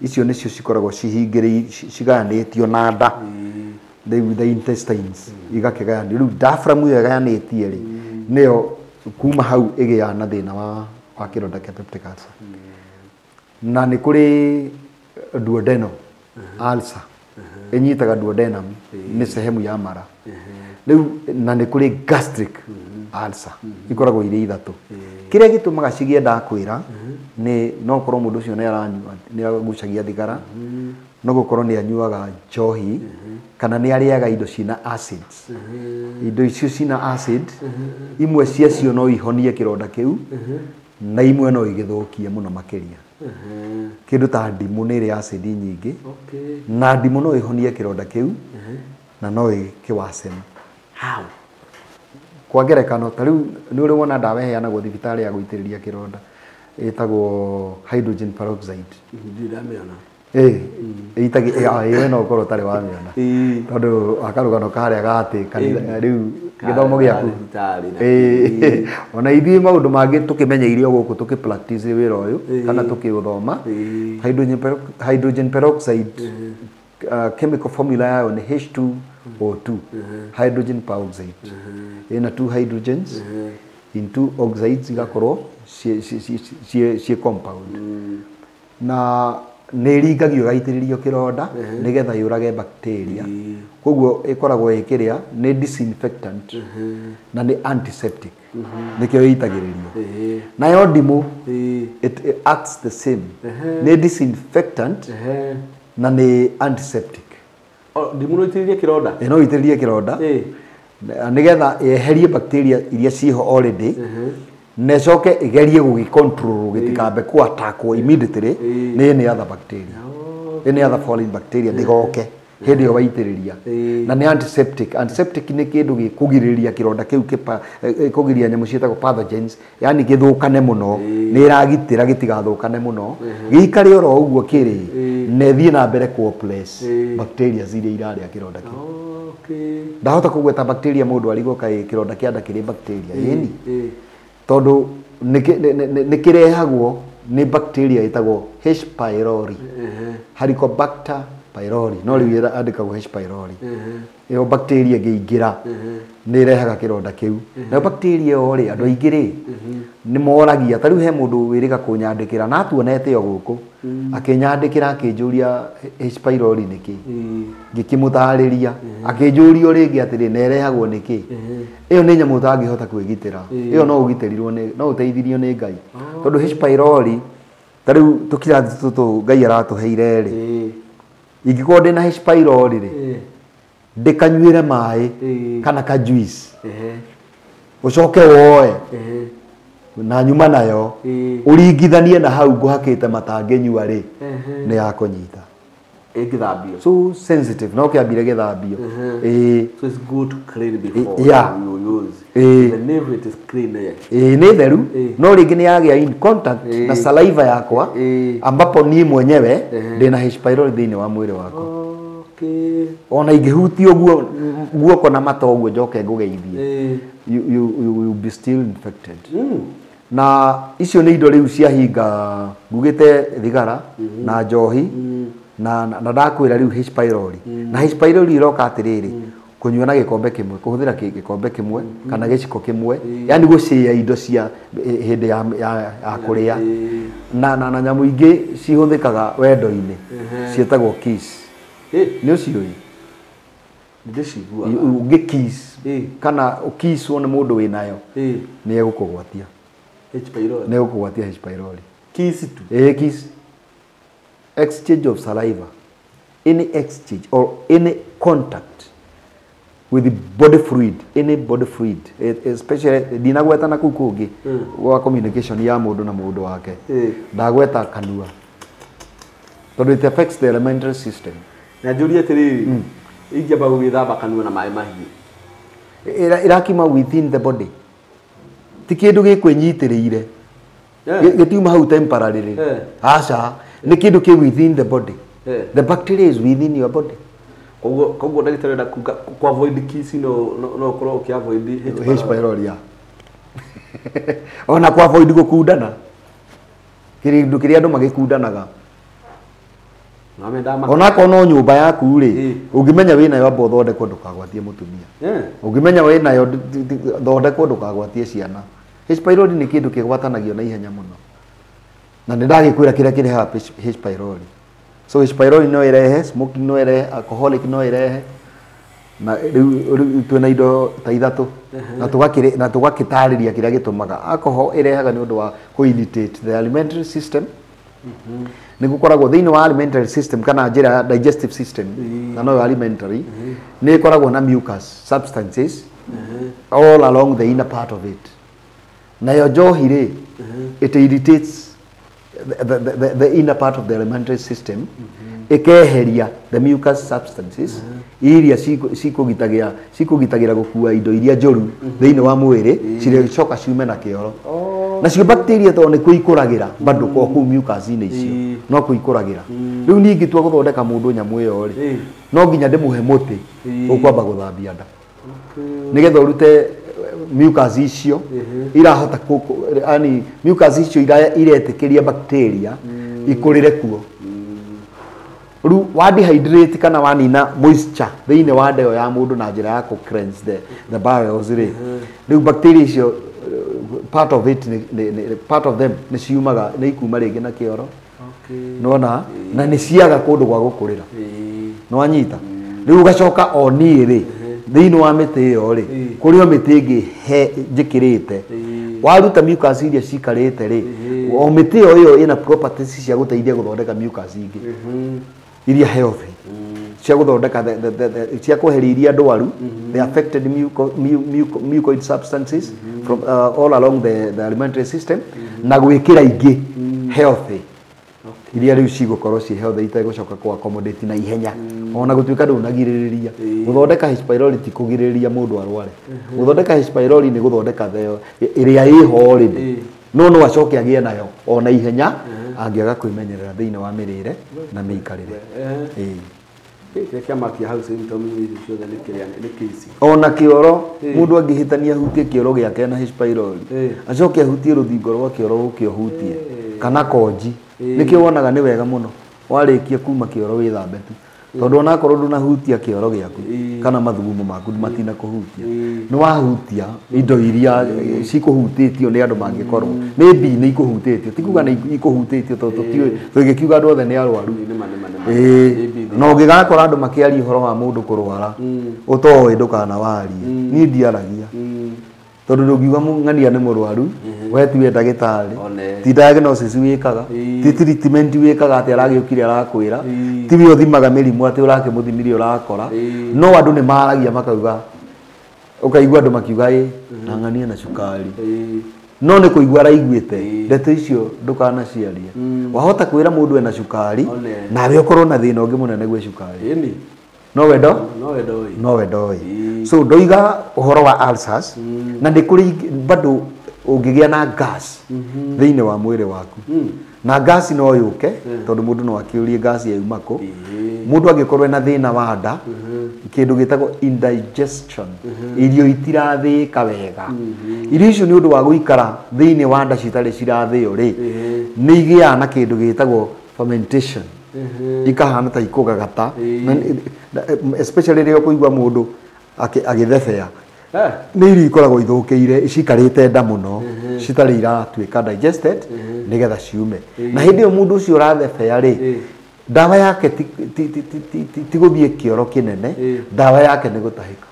Icio nĩcio cikoragwo cihingĩrĩ cigayanĩtio na nda. The intestines igakĩgayanio. Rĩu diaphragm ĩyo ĩgayanĩtie rĩ nĩyo kuma hau ĩgĩaga na thĩna wa kĩronda kĩa peptic ulcer. Na nĩ kũrĩ duodenal ulcer ĩnyitaga duodenum nĩ sehemu ya mara. Rĩu na nĩ kũrĩ gastric ulcer ikoragwo irĩ ithatũ. Kĩrĩa gĩtũmaga cigĩe ndakwĩra nĩ no ũkorwo mũndũ ũcio nĩ aranyua, nĩ agucagia thigara, no gũkorwo nĩ anyuaga njohi, kana nĩ arĩaga indo cina acids. Indo icio cina acid imwe ciacio no ihonie kĩronda kĩu na imwe no igĩthũkie mũno makĩria. Kĩndũ ta ndimũ nĩ ĩrĩ acid nyingĩ na ndimũ no ĩhonie kĩronda kĩu na no ĩkĩwacene. How? Kwa ngerekano ta rĩu nĩ ũrĩ wona ndawa ĩheanagwo thibitarĩ ya gũitĩrĩria kĩronda ĩtagwo hydrogen peroxide. Ndirĩ ndamĩona. Ĩĩ no ũkorwo ũtarĩ wamĩona tondũ akarũgano karĩa gatĩ kanitha rĩu gĩthomo gĩaku. Ona ithuĩ maũndũ mangĩ tũkĩmenyeire o gũkũ tũkĩ practice wĩra ũyũ kana tũkĩũthoma. Hydrogen peroxide chemical formula yayo nĩ H2O2, hydrogen peroxide. Ĩna two hydrogens in two oxides igakorwo ciĩ compound. Na nĩ ĩringagio ĩgaitĩrĩrio kĩronda nĩgetha yũrage bacteria. Koguo ĩkoragwo ĩkĩrĩa nĩ disinfectant na nĩ antiseptic. Nĩkĩo ĩitagĩrĩrio. Nayo ndimũ it acts the same. Nĩ disinfectant na nĩ antiseptic. Ndimũ no ĩitĩrĩrie kĩronda? No ĩitĩrĩrie kĩronda nĩgetha yeherie bacteria iria ciĩho already na ĩcoke ĩgerie gũgĩ-control gĩtikambe kũ-attackwo immediately nĩ any other bacteria, any other foreign bacteria ndĩgoke hĩndĩ ĩyo waitĩrĩria. Na nĩ antiseptic. Antiseptic nĩ kĩndũ gĩkũgirĩrĩria kĩronda kĩu kũgiria nyamũ ciĩtagwo pathogens, yani gĩthũkane mũno, nĩ ĩragitĩra gĩtigathũkane mũno, gĩikare oro ũguo kĩrĩ na ĩthiĩ na mbere kũ oppress bacteria iria irarĩa kĩronda kĩu. Ndahota kũgweta bacteria mũndũ arigwo kaĩ kĩronda kĩa nda kĩrĩ bacteria ĩni tondũ nĩ kĩrehagwo nĩ bacteria ĩtagwo H pylori, Helicobacter pylori, no rĩu ĩrandĩkagwo H pylori. Ĩyo bacteria ĩngĩingĩra nĩ ĩrehaga kĩronda kĩu. Nayo bacteria ĩyo rĩ, andũ aingĩ rĩ nĩ moragia. Ta rĩu he mũndũ wĩrĩga kũnyandĩkĩra na atuonete o gũkũ, akĩnyandĩkĩra akĩnjũria H pylori nĩ kĩ, ngĩkĩmũtarĩria, akĩnjũria o rĩngĩ atĩrĩ na ĩrehagwo nĩ kĩ. Ĩyo nĩ nyamũ ũtangĩhota kwĩgitĩra, ĩyo no ũgitĩrirwo nĩ, no ũteithirio nĩ Ngai, tondũ H pylori ta rĩu tũkirathi tũtũ Ngai aratũheire rĩ, ingĩkorwo ndĩna H pylori rĩ, ndĩkanyuĩre maĩ kana ka juice ũcoke woe na nyuma nayo ũringithanie na hau ngũhakĩte matangĩnyua rĩ, nĩ yakũnyita. Ĩngĩthambio. So sensitive, no kĩambire gĩthambio. So it's good to clean before you use. Even if it is clean. Nĩ theru, no rĩngĩ nĩ yagĩa in contact na saliva yakwa ambapo niĩ mwenyewe ndĩna H pylori thĩinĩ wa mwĩrĩ wakwa. Ona ingĩhutio guoko na mata ũguo njoke ngũgeithie, you will be still infected. Na icio nĩ indo rĩu ciahinga ngugĩte thigara na njohi na ndakwĩra rĩu H pylori. Na H pylori ĩroka atĩrĩrĩ, kũnyua na gĩkombe kĩmwe, kũhũthĩra gĩkombe kĩmwe kana gĩciko kĩmwe, yani gũcĩa indo cia hĩndĩ ya kũrĩa. Na nyamũ ingĩ cihũthĩkaga wendo-inĩ ciĩtagwo kiss. Nĩ ũciũĩ? Ndĩciguaga. Ũngĩ kiss kana ũkisswo nĩ mũndũ wĩnayo nĩ egũkũgwatia. H pylori. Nĩ egũkũgwatia H pylori. Kiss tu. Kiss. Exchange of saliva, any exchange or any contact with the body fluid, any body fluid, especially ndinagweta na kũu kũngĩ gwa communication ya mũndũ na mũndũ wake, ndagweta kanua tondũ it affects the elementary system. Na njũrie atĩrĩrĩ, ingĩamba gũgĩthamba kanua na maĩ mahiũ, ĩrakima within the body, ti kĩndũ gĩkwĩnyitĩrĩire. Gĩtiuma hau temporarily. Aca, nĩ kĩndũ kĩ within the body. The bacteria is within your body. Koguo ndagĩtarĩ enda kuga ku avoid kiss no ũkorwo ũkĩ avoid H pylori ya. Ona ku avoid gũkundana. Kĩndũ kĩrĩa andũ magĩkundanaga. Ona korwo no nyũmba yaku rĩ, ũngĩmenya wĩnayo amba ũthondekwo ndũkagwatie mũtumia. Ũngĩmenya wĩnayo thondekwo ndũkagwatie ciana. H pylori nĩ kĩndũ kĩgwatanagio na ihenya mũno. Na nĩ ndagĩkwĩra kĩrĩa kĩrehaga H pylori. So H pylori no ĩrehe, smoking no ĩrehe, alcoholic no ĩrehe. Na rĩu twĩna indo ta ithatũ na tũgakĩtarĩria kĩrĩa gĩtũmaga. Alcohol ĩrehaga nĩ ũndũ wa kũ irritate the alimentary system. Nĩ gũkoragwo thĩinĩ wa alimentary system kana njĩra ya digestive system na no alimentary nĩ ĩkoragwo na mucus substances all along the inner part of it. Nayo njohi rĩ, it irritates the inner part of the alimentary system, ĩkeheria the mucus substances iria cikũgitagĩra gũkua indo iria njũru thĩinĩ wa mwĩrĩ cicoka ciume na kĩoro. Nacio bacteria tondũ nĩ kũikũragĩra bado o kũu mucus-inĩ icio no kũikũragĩra. Rĩu niĩ ingĩtua gũthondeka mũndũ nyamũ ĩyo rĩ, no nginya ndĩmũhe mũtĩ ũkwamba gũthambia nda nĩgetha ũrute mucus icio irahota yani mucus icio iretĩkĩria bacteria ikũrĩre kuo. Rĩu wa dehydrate kana wanina moisture thĩinĩ wa nda ĩyo ya mũndũ na njĩra ya kũ cleanse the bowels rĩ, rĩu bacteria icio part of it part of them nĩ ciumaga nĩ ikuma rĩngĩ na kĩoro. Nona na nĩ ciaga kũndũ gwa gũkũrĩra. Nĩwanyita? Rĩu ũgacoka o niĩ rĩ thĩinĩ wa mĩtĩ ĩyo rĩ kũrĩ o mĩtĩ ĩngĩ njĩkĩrĩte. Waruta mucus iria cikarĩte rĩ, o mĩtĩ ĩyo ĩna properties cia gũteithia gũthondeka mucus ingĩ iria healthy cia gũthondeka cia kweheria iria ndwaru, the affected mucoid substances from all along the alimentary system na gwĩkĩra ingĩ healthy iria rĩu cigũkorwo ciĩ healthy itegũcoka kũ accommodate na ihenya. Ona gũtuĩka ndũnagirĩrĩria gũthondeka H pylori ti kũgirĩrĩria mũndũ arware. Gũthondeka H pylori nĩ gũthondeka ĩrĩa ĩho already, no acoke agĩe nayo ona ihenya angĩaga kwĩmenyerera thĩinĩ wa mĩrĩre na mĩikarĩre. Kĩrĩa kĩamakia hau symptoms ici ciothe nĩ kĩrĩa nĩ kĩici. Ona kĩoro mũndũ angĩhĩtania ahutie kĩoro gĩake na H pylori acoke ahutie rũthingo rwa kĩoro gũkĩohutie kana konji, nĩkĩo wonaga nĩ wega mũno warĩkia kuma kĩoro wĩthambe tu, tondũ onakorwo ndũnahutia kĩoro gĩaku kana mathugumo maku matina kũhutia, nĩ wahutia indo iria cikũhutĩtio nĩ andũ mangĩkorwo maybe nĩ ikũhutĩtio, ti kuga nĩ ikũhutĩtio tondũ tũtiũĩ tũngĩkiuga andũ othe nĩ arwaru. No ũngĩgakora andũ makĩaria ũhoro wa mũndũ kũrwara ũtoĩ ndũkanawarie. Niĩ ndiaragia tondũ ndũngiuga ng'ania nĩ mũrwaru, we tiwe ndagĩtarĩ, ti diagnosis wĩkaga, ti treatment wĩkaga atĩ aragĩũkire arakwĩra, tiwe ũthimaga mĩrimũ atĩ ũrakĩmũthimire ũrakora. No andũ nĩ maragia makauga, ũkaigua andũ makiuga ĩ na ng'ania na cukari, no nĩ kũigua araiguĩte ndeto icio ndũkanaciarie. Wahota kwĩra mũndũ ena cukari nawe ũkorwo na thĩna ũngĩ mũnene gwĩ cukari, no wendo no wendo. So ndoiga ũhoro wa ulcers na nĩ kũrĩ bado ũngĩgĩa na gas thĩinĩ wa mwĩrĩ waku, na gas no yũke tondũ mũndũ no akĩũrie gas yauma kũ. Mũndũ angĩkorwo ena thĩna wa nda, kĩndũ gĩtagwo indigestion, irio itirathĩĩka wega, irio icio nĩ ũndũ wa gũikara thĩinĩ wa nda citarĩ cirathĩo rĩ, nĩ igĩaga na kĩndũ gĩtagwo fermentation, ikahana ta ikũgagata, especially rĩrĩa ũkũigua mũndũ agĩthebea, nĩ irio ikoragwo ithũkĩire cikarĩte nda mũno citarĩ iratuĩka digested nĩgetha ciume. Na hĩndĩ ĩyo mũndũ ũcio ũrathebea rĩ, ndawa yake ti gũthiĩ kĩoro kĩnene, ndawa yake nĩ gũtahĩka.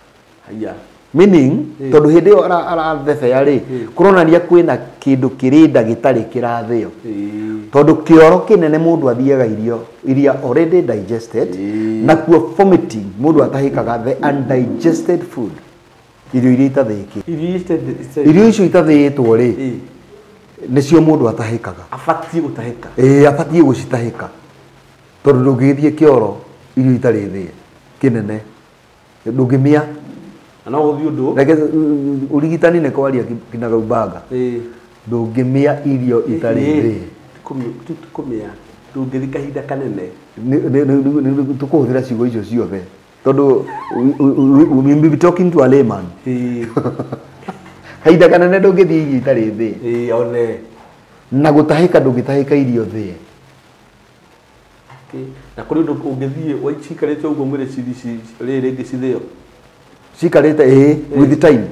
Meaning tondũ hĩndĩ ĩyo arathebea rĩ, kũronania kwĩna kĩndũ kĩrĩ nda gĩtarĩ kĩrathĩo, tondũ kĩoro kĩnene mũndũ athiaga irio iria already digested, nakuo vomiting mũndũ atahĩkaga the undigested food, irio iria itathĩĩkĩte, irio icio itathĩĩtwo rĩ nĩcio mũndũ atahĩkaga, abatiĩ gũtahĩka. Ĩĩ, abatiĩ gũcitahĩka tondũ ndũngĩgĩthiĩ kĩoro irio itarĩ thĩe kĩnene, ndũngĩmĩa. Na no gũthiĩ ũndũ reke ũrigitani nĩ kwaria kinagaubaga. Ndũngĩmĩa irio itarĩ thĩĩ. Kũmĩa ndũngĩthi kahinda kanene. Tũkũhũthĩra ciugo icio ciothe tondũ we will be talking to a layman. Kahinda kanene ndũngĩthiĩ irio itarĩ thĩĩ. One. Na gũtahĩka ndũngĩtahĩka irio thĩĩ. Na kũrĩ ũndũ ũngĩthiĩ cikarĩte ũguo mwĩrĩ rĩngĩ cithĩo. Cikarĩte ĩĩ with time.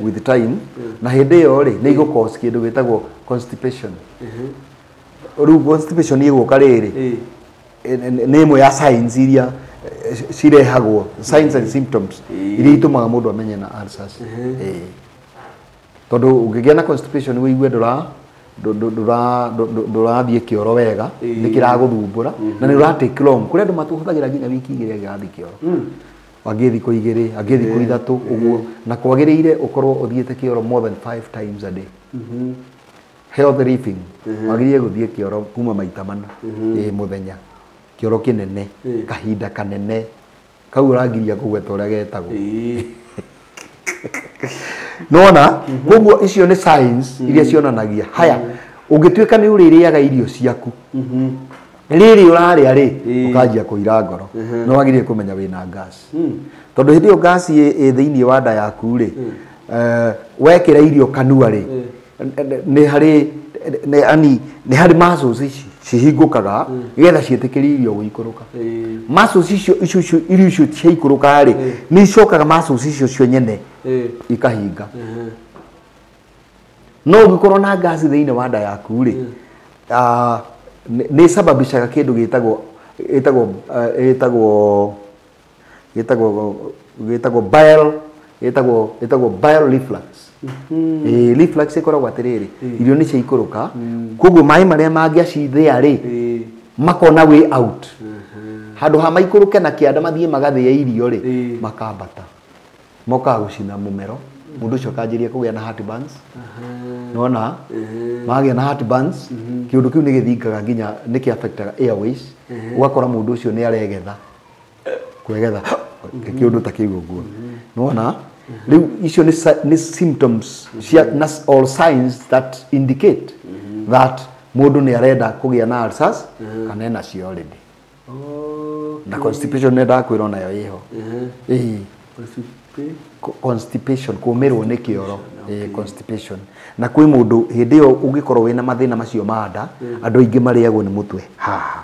With time. Na hĩndĩ ĩyo rĩ nĩ igũ cause kĩndũ gĩtagwo constipation. Rĩu constipation ĩgũka rĩrĩ nĩ ĩmwe ya signs iria cirehagwo, signs and symptoms iria itũmaga mũndũ amenye na ulcers. Tondũ ũngĩgĩa na constipation wĩigue ndũrathiĩ kĩoro wega, nĩ kĩragũthumbũra na nĩ ũra take long. Kũrĩ andũ matũhũthagĩra nginya wiki igĩrĩ agĩgathiĩ kĩoro, angĩ thikũ igĩrĩ, angĩ thikũ ithatũ ũguo, na kwagĩrĩire ũkorwo ũthiĩte kĩoro more than 5 times a day. Health living wagĩrĩire gũthiĩ kĩoro kuma maita mana mũthenya, kĩoro kĩnene, kahinda kanene kau ũrangiria kũgweta ũrĩa getagwo. Nona koguo icio nĩ signs iria cionanagia haya ũngĩtuĩka nĩ ũrĩrĩaga irio ciaku rĩrĩ ũrarĩa rĩ ũkanjia kũira ngoro, no wagĩrĩire kũmenya wĩna gas, tondũ hĩndĩ ĩyo gas ĩ thĩinĩ wa nda yaku rĩ, wekĩra irio kanua rĩ, nĩ harĩ muscles ici cihingũkaga nĩgetha ciĩtĩkĩrie irio gũikũrũka. Muscles icio irio icio ciaikũrũka rĩ, nĩ icokaga muscles icio cio nyene ikahinga. No ũngĩkorwo na gas thĩinĩ wa nda yaku rĩ, nĩ sababishaga kĩndũ gĩtagwo bile, gĩtagwo bile reflux. Reflux ĩkoragwo atĩrĩrĩ, irio nĩ ciaikũrũka, koguo maĩ marĩa mangĩacithĩa rĩ makona way out. Handũ ha maikũrũke na kĩanda mathiĩ magathĩe irio rĩ, makambata mokaga gũcina mũmero, mũndũ ũcio akanjĩria kũgĩa na heartburns. Nona magĩa na heartburns, kĩũndũ kĩu nĩ gĩthingaga nginya nĩ kĩ affectaga airways, ũgakora mũndũ ũcio nĩ aregetha kwegetha kĩũndũ ta kĩu ũguo. Nona rĩu icio nĩ symptoms cia all signs that indicate that mũndũ nĩ arenda kũgĩa na ulcers kana ena cio already. Na constipation nĩ ndakwĩra onayo ĩho. Constipation, kũmĩrwo nĩ kĩoro, constipation. Na kwĩ mũndũ hĩndĩ ĩyo ũngĩkorwo wĩna mathĩna macio ma nda, andũ aingĩ marĩagwo nĩ mũtwe haha,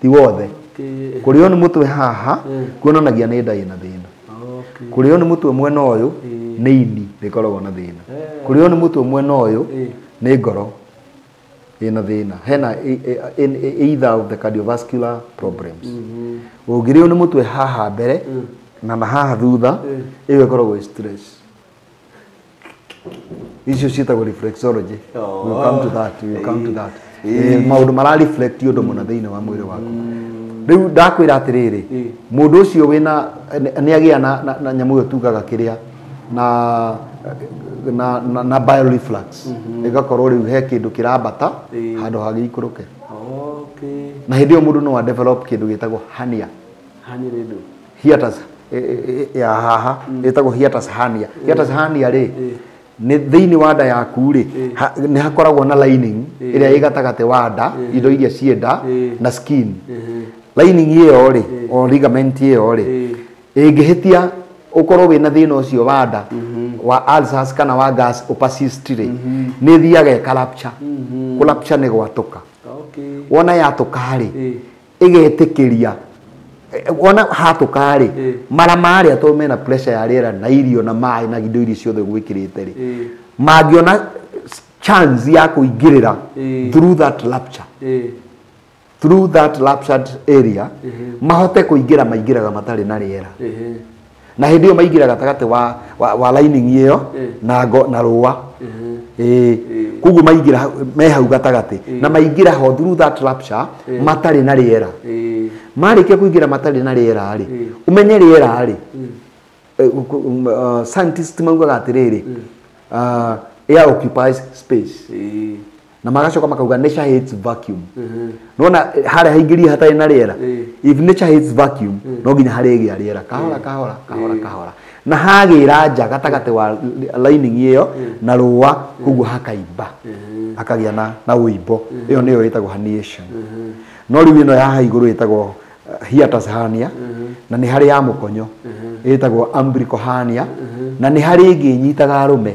ti wothe. Kũrĩo nĩ mũtwe haha kuonanagia nĩ nda ĩna thĩna. Kũrĩo nĩ mũtwe mwena ũyũ nĩ ini rĩkoragwo na thĩna. Kũrĩo nĩ mũtwe mwena ũyũ nĩ ngoro ĩna thĩna. Hena either of the cardiovascular problems. Ũngĩrĩo nĩ mũtwe haha mbere na haha thutha, ĩyo ĩkoragwo stress. Icio ciĩtagwo reflexology. We'll come to that, we'll come to that. Maũndũ mara reflect ũndũ mũna thĩinĩ wa mwĩrĩ waku. Rĩu ndakwĩra atĩrĩrĩ, mũndũ ũcio wĩna nĩ agĩa na nyamũ ĩyo tugaga kĩrĩa na bile reflux, ĩgakorwo rĩu he kĩndũ kĩrambata handũ hagĩikũrũke. Na hĩndĩ ĩyo mũndũ no a develop kĩndũ gĩtagwo hernia. Hernia nĩ ndũ? Hiatus ya haha ĩtagwo hiatus hernia. Hiatus hernia rĩ nĩ thĩinĩ wa nda yaku rĩ, nĩ hakoragwo na lining ĩrĩa ĩ gatagatĩ wa nda, indo iria cienda na skin. Lining ĩyo rĩ, o ligament ĩyo rĩ, ĩngĩhĩtia ũkorwo wĩna thĩna ũcio wa nda wa ulcers kana wa gas ũpersist rĩ, nĩ ĩthiaga ĩkarapture. Kũrapture nĩ gwatũka. Wona yatũka rĩ, ĩgetĩkĩria wona hatũka rĩ, mara marĩa tondũ mena pressure ya rĩera na irio na maĩ na indo iria ciothe gwĩkĩrĩte rĩ, mangĩona chance ya kũingĩrĩra through that rupture, through that ruptured area, mahote kũingĩra, maingĩraga matarĩ na rĩera. Na hĩndĩ ĩyo maingĩra gatagatĩ wa lining ĩyo na na rũa. Koguo maingĩra me hau gatagatĩ, na maingĩra ho through that rupture matarĩ na rĩera. Marĩkia kũingĩra matarĩ na rĩera rĩ, ũmenye rĩera rĩ, scientists maugaga atĩrĩrĩ, air occupies space. Na magacoka makauga nature hates vacuum. Nona harĩa haingĩrie hatarĩ na rĩera, if nature hates vacuum, no nginya harĩgĩa rĩera kahora kahora kahora kahora. Na hagĩra nja gatagatĩ wa lining ĩyo na rũa, koguo hakaimba, hakagĩa na ũimbo. Ĩyo nĩyo ĩtagwo herniation. No rĩu ĩno ya haha igũrũ ĩtagwo hiatus hernia, na nĩ harĩ ya mũkonyo ĩtagwo umbilical hernia, na nĩ harĩ ĩngĩ ĩnyitaga arũme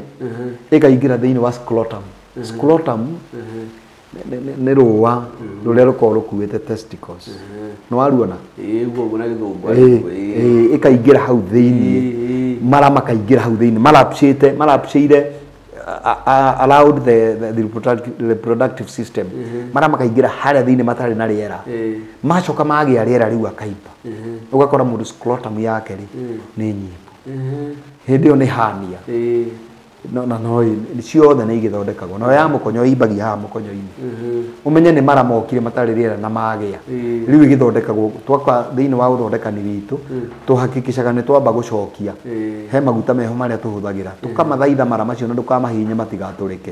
ĩkaingĩra thĩinĩ wa scrotum. Scrotum nĩ rũa rũrĩa rũkoragwo rũkuĩte testicles. Nĩ waruona? Ĩĩ, ũguo na gĩthũngũ. Ĩĩ, ĩkaingĩra hau thĩinĩ, mara makaingĩra hau thĩinĩ, marapcĩte, marapcĩire around the reproductive system, mara makaingĩra harĩa thĩinĩ matarĩ na rĩera, macoka magĩa rĩera rĩu akaimba. Ũgakora mũndũ scrotum yake rĩ nĩ nyimbu. Hĩndĩ ĩyo nĩ hernia. No na no ciothe nĩ igĩthondekagwo. Nayo ya mũkonyo ĩimbagia haha mũkonyo-inĩ. Ũmenye nĩ mara mokire matarĩ rĩera na magĩa. Rĩu ĩgĩthondekagwo twaka thĩinĩ wa ũthondekani witũ, tũhakikicaga nĩ twamba gũcokia. He maguta meho marĩa tũhũthagĩra, tũkamathaitha mara macio na ndũkamahihinye matigatũrĩke,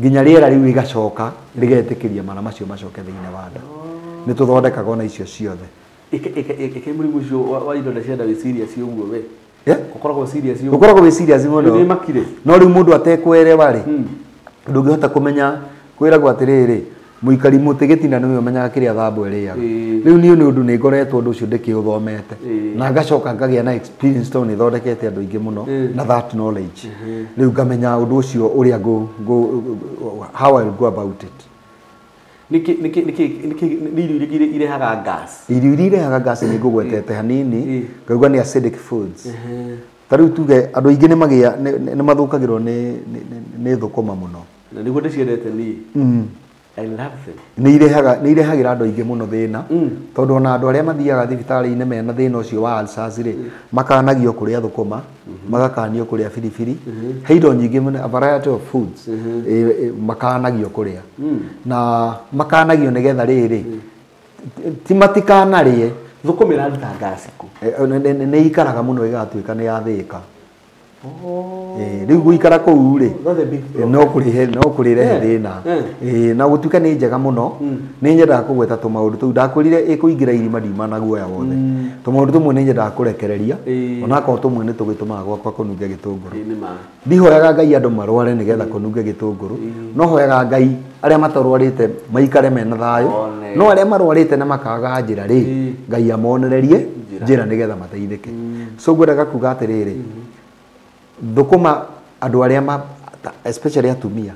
nginya rĩera rĩu rĩgacoka rĩgetĩkĩria mara macio macoke thĩinĩ wa nda. Nĩ tũthondekaga ona icio ciothe. Ĩke mũrimũ ũcio wa ironda cia nda wĩ serious ũguo we? Ũkoragwo serious ũguo? Ũkoragwo wĩ serious mũno. Nĩ makire. No rĩu mũndũ atekwerewa rĩ, ndũngĩhota kũmenya. Kwĩragwo atĩrĩrĩ, mũikari mũtĩ gĩtina nĩwe ũmenyaga kĩrĩa thambo ĩrĩaga. Rĩu niĩ nĩ ũndũ nĩ ngoretwo ũndũ ũcio ndĩkĩũthomete, na ngacoka ngagĩa na experience tondũ nĩ thondekete andũ aingĩ mũno na that knowledge. Rĩu ngamenya ũndũ ũcio ũrĩa how I'll go about it. Nĩkĩ nĩ irio irĩkũ irehaga gas? Irio iria irehaga gas nĩ ngũgwetete hanini, ngauga nĩ acidic foods. Ta rĩu tuge andũ aingĩ nĩ mathũkagĩrwo nĩ thũkũma mũno. Na nĩguo ndĩciendete niĩ. I love them. Nĩ irehagĩra andũ aingĩ mũno thĩna, tondũ ona andũ arĩa mathiaga thibitarĩ-inĩ mena thĩna ũcio wa ulcers rĩ, makanagio kũrĩa thũkũma, magakanio kũrĩa biribiri, he indo nyingĩ mũno, a variety of foods makanagio kũrĩa. Na makanagio nĩgetha rĩrĩ, ti matikanarĩe. Thũkũma ĩraruta gas kũ? Nĩ ikaraga mũno ĩgatuĩka nĩ yathĩĩka. Rĩu gũikara kũu rĩ, no kũrĩrehe thĩna. Na gũtuĩka nĩ njega mũno, nĩ nyendaga kũgweta tũmaũndũ tũu. Ndakwĩrire ĩkũingĩra irima ndiuma na guoya wothe. Tũmaũndũ tũmwe nĩ nyendaga kũrekereria, onakorwo tũmwe nĩ tũgĩtũmaga gwakwa kũnunge gĩtũngũrũ. Ndihoyaga Ngai andũ marware nĩgetha kũnunge gĩtũngũrũ, no hoyaga Ngai arĩa matarwarĩte maikare mena thayũ, no arĩa marwarĩte na makaga njĩra rĩ, Ngai amonererie njĩra nĩgetha mateithĩke. So ngwendaga kuga atĩrĩrĩ, thũkũma andũ arĩa especially atumia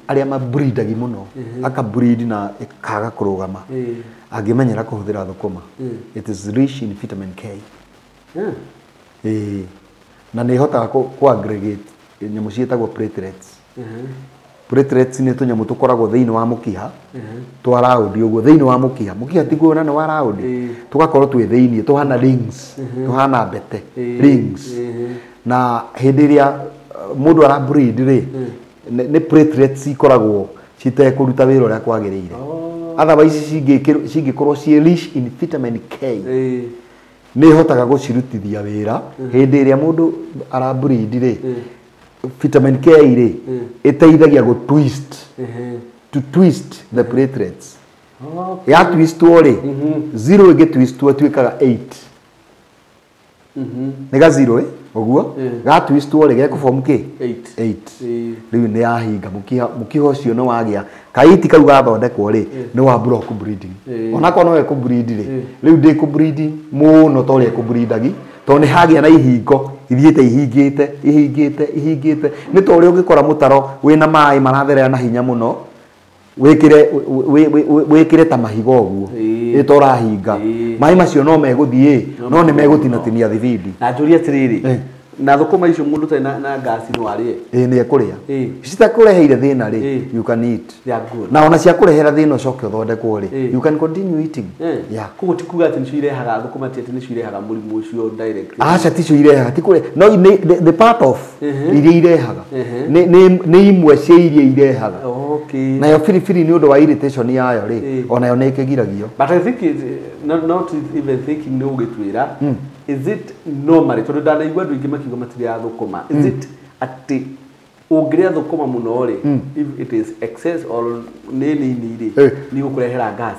arĩa mabreedagi mũno, akabreed na ĩkaga kũrũgama, angĩmenyera kũhũthĩra thũkũma, it is rich in vitamin K. Na nĩ ĩhotaga kũ aggregate nyamũ ciĩtagwo platelets. Platelets nĩ tũnyamũ tũkoragwo thĩinĩ wa mũkiha, twa round ũguo thĩinĩ wa mũkiha. Mũkiha tiguo na nĩ wa round, tũgakorwo twĩ thĩinĩ, tũhana rings, tũhana mbete, rings. Na hĩndĩ ĩrĩa mũndũ ara breed rĩ, nĩ platelets ikoragwo citekũruta wĩra ũrĩa kwagĩrĩire. Otherwise cingĩkorwo ciĩ rich in vitamin K, nĩ ihotaga gũcirutithia wĩra. Hĩndĩ ĩrĩa mũndũ ara breed rĩ, vitamin K rĩ ĩteithagia gũ twist, to twist the platelets. Ya twistwo rĩ, 0 ĩngĩ twistwo ĩtuĩkaga 8. Nĩ ga 0 ũguo ga twistwo rĩ gekũform kĩ? 8. Rĩu nĩ yahinga mũkiha ũcio nĩ wagĩa kaiti kau gathondekwo rĩ, nĩ wa block bleeding. Onakorwo no ĩkũ bleed rĩ, rĩu ndĩkũ bleed mũno ta ũrĩa ĩkũ bleedagi, tondũ nĩ hagĩa na ihingo ithiĩte ihingĩte ihingĩte ihingĩte. Nĩ ta ũrĩa ũngĩkora mũtaro wĩna maĩ maratherera na hinya mũno, wĩkĩre ta mahiga ũguo, ĩ ta ũrahinga maĩ macio no megũthiĩ, no nĩ megũtinatinia thibindi. Na njũrie atĩrĩrĩ, na thũkũma icio mũndũ ũtarĩ na gas no arĩe? Ĩĩ, nĩ ekũrĩa. Citakũreheire thĩna rĩ, you can eat. Na ona ciakũrehera thĩna ũcoke ũthondekwo rĩ, you can continue eating. Koguo ti kuga atĩ nĩcio irehaga thũkũma, ti atĩ nĩcio irehaga mũrimũ ũcio direct? Aca, ticio irehaga, ti kũre, no the part of iria irehaga nĩ imwe cia iria irehaga. Nayo biribiri nĩ ũndũ wa irritation yayo rĩ, onayo nĩ ĩkĩgiragio. But I think not even thinking nĩ ũgĩtwĩra, is it normally, tondũ ndanaigua andũ aingĩ makiuga matirĩaga thũkũma, is it atĩ ũngĩrĩa thũkũma mũno rĩ, if it is excess or nĩ nini rĩ, nĩ igũkũrehera gas?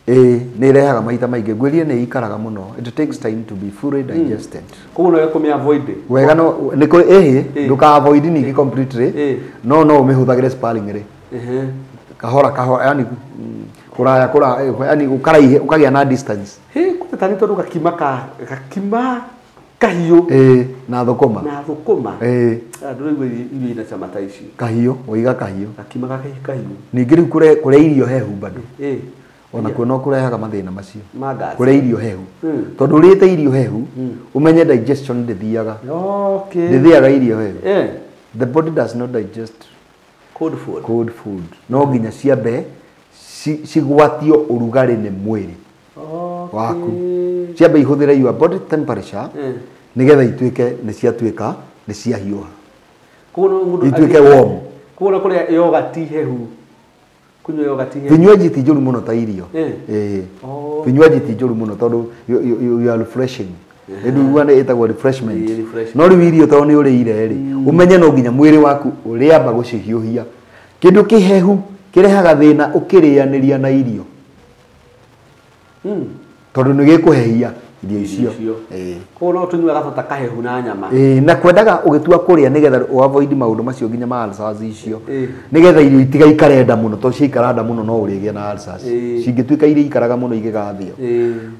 Ĩĩ, nĩ ĩrehaga maita maingĩ. Ngwĩrire nĩ ikaraga mũno. It takes time to be fully digested. Koguo no kũmĩ avoid. Wega no nĩ kũ ĩhĩ ndũka avoid ningĩ completely, no no ũmĩhũthagĩre sparingly. Kahora kahora, yani kũraya kũraya, yani ũkaraihe ũkagĩa na distance. Hĩ, kumbe tani tondũ gakima ka gakima kahiũ. Ĩĩ, na thũkũma. Na thũkũma. Ĩĩ. Ndũraigua irio ina cama ta ici. Kahiũ, waiga kahiũ. Gakima kahiũ. Ningĩ rĩu kũrĩa irio hehu bado. Ĩĩ. Ona kuo no kũrehaga mathĩna macio. Ma gas. Kũrĩa irio hehu. Tondũ ũrĩte irio hehu, ũmenye digestion ndĩthiaga. Okay. Ndĩthĩaga irio hehu. The body does not digest cold food. Cold food. No nginya ciambe cigwatio ũrugarĩ nĩ mwĩrĩ waku. Ciambe ihũthĩre your body temperature nĩgetha ituĩke nĩ ciatuĩka nĩ ciahiũha. Koguo mũndũ ituĩke warm. Koguo na kũrĩa yogati hehu. Kunyua yogati hehu. Vinywaji ti njũru mũno ta irio. Ĩĩ. Vinywaji ti njũru mũno tondũ you are refreshing. Nĩ nĩ ĩtagwo refreshment. No rĩu irio tondũ nĩ ũrĩire rĩ, ũmenye no nginya mwĩrĩ waku ũrĩamba gũcihiũhia. Kĩndũ kĩhehu kĩrehaga thĩna ũkĩrĩanĩria na irio. Tondũ nĩ gĩkũhehia irio icio. Ĩĩ. Koguo no tũnyue gabata kahehu na nyama. Ĩĩ, na kwendaga ũgĩtua kũrĩa nĩgetha ũ avoid maũndũ macio nginya ma ulcers icio. Nĩgetha irio itigaikare nda mũno, tondũ ciaikara nda mũno no ũrĩgĩa na ulcers. Cingĩtuĩka irio ikaraga mũno igĩgathĩo.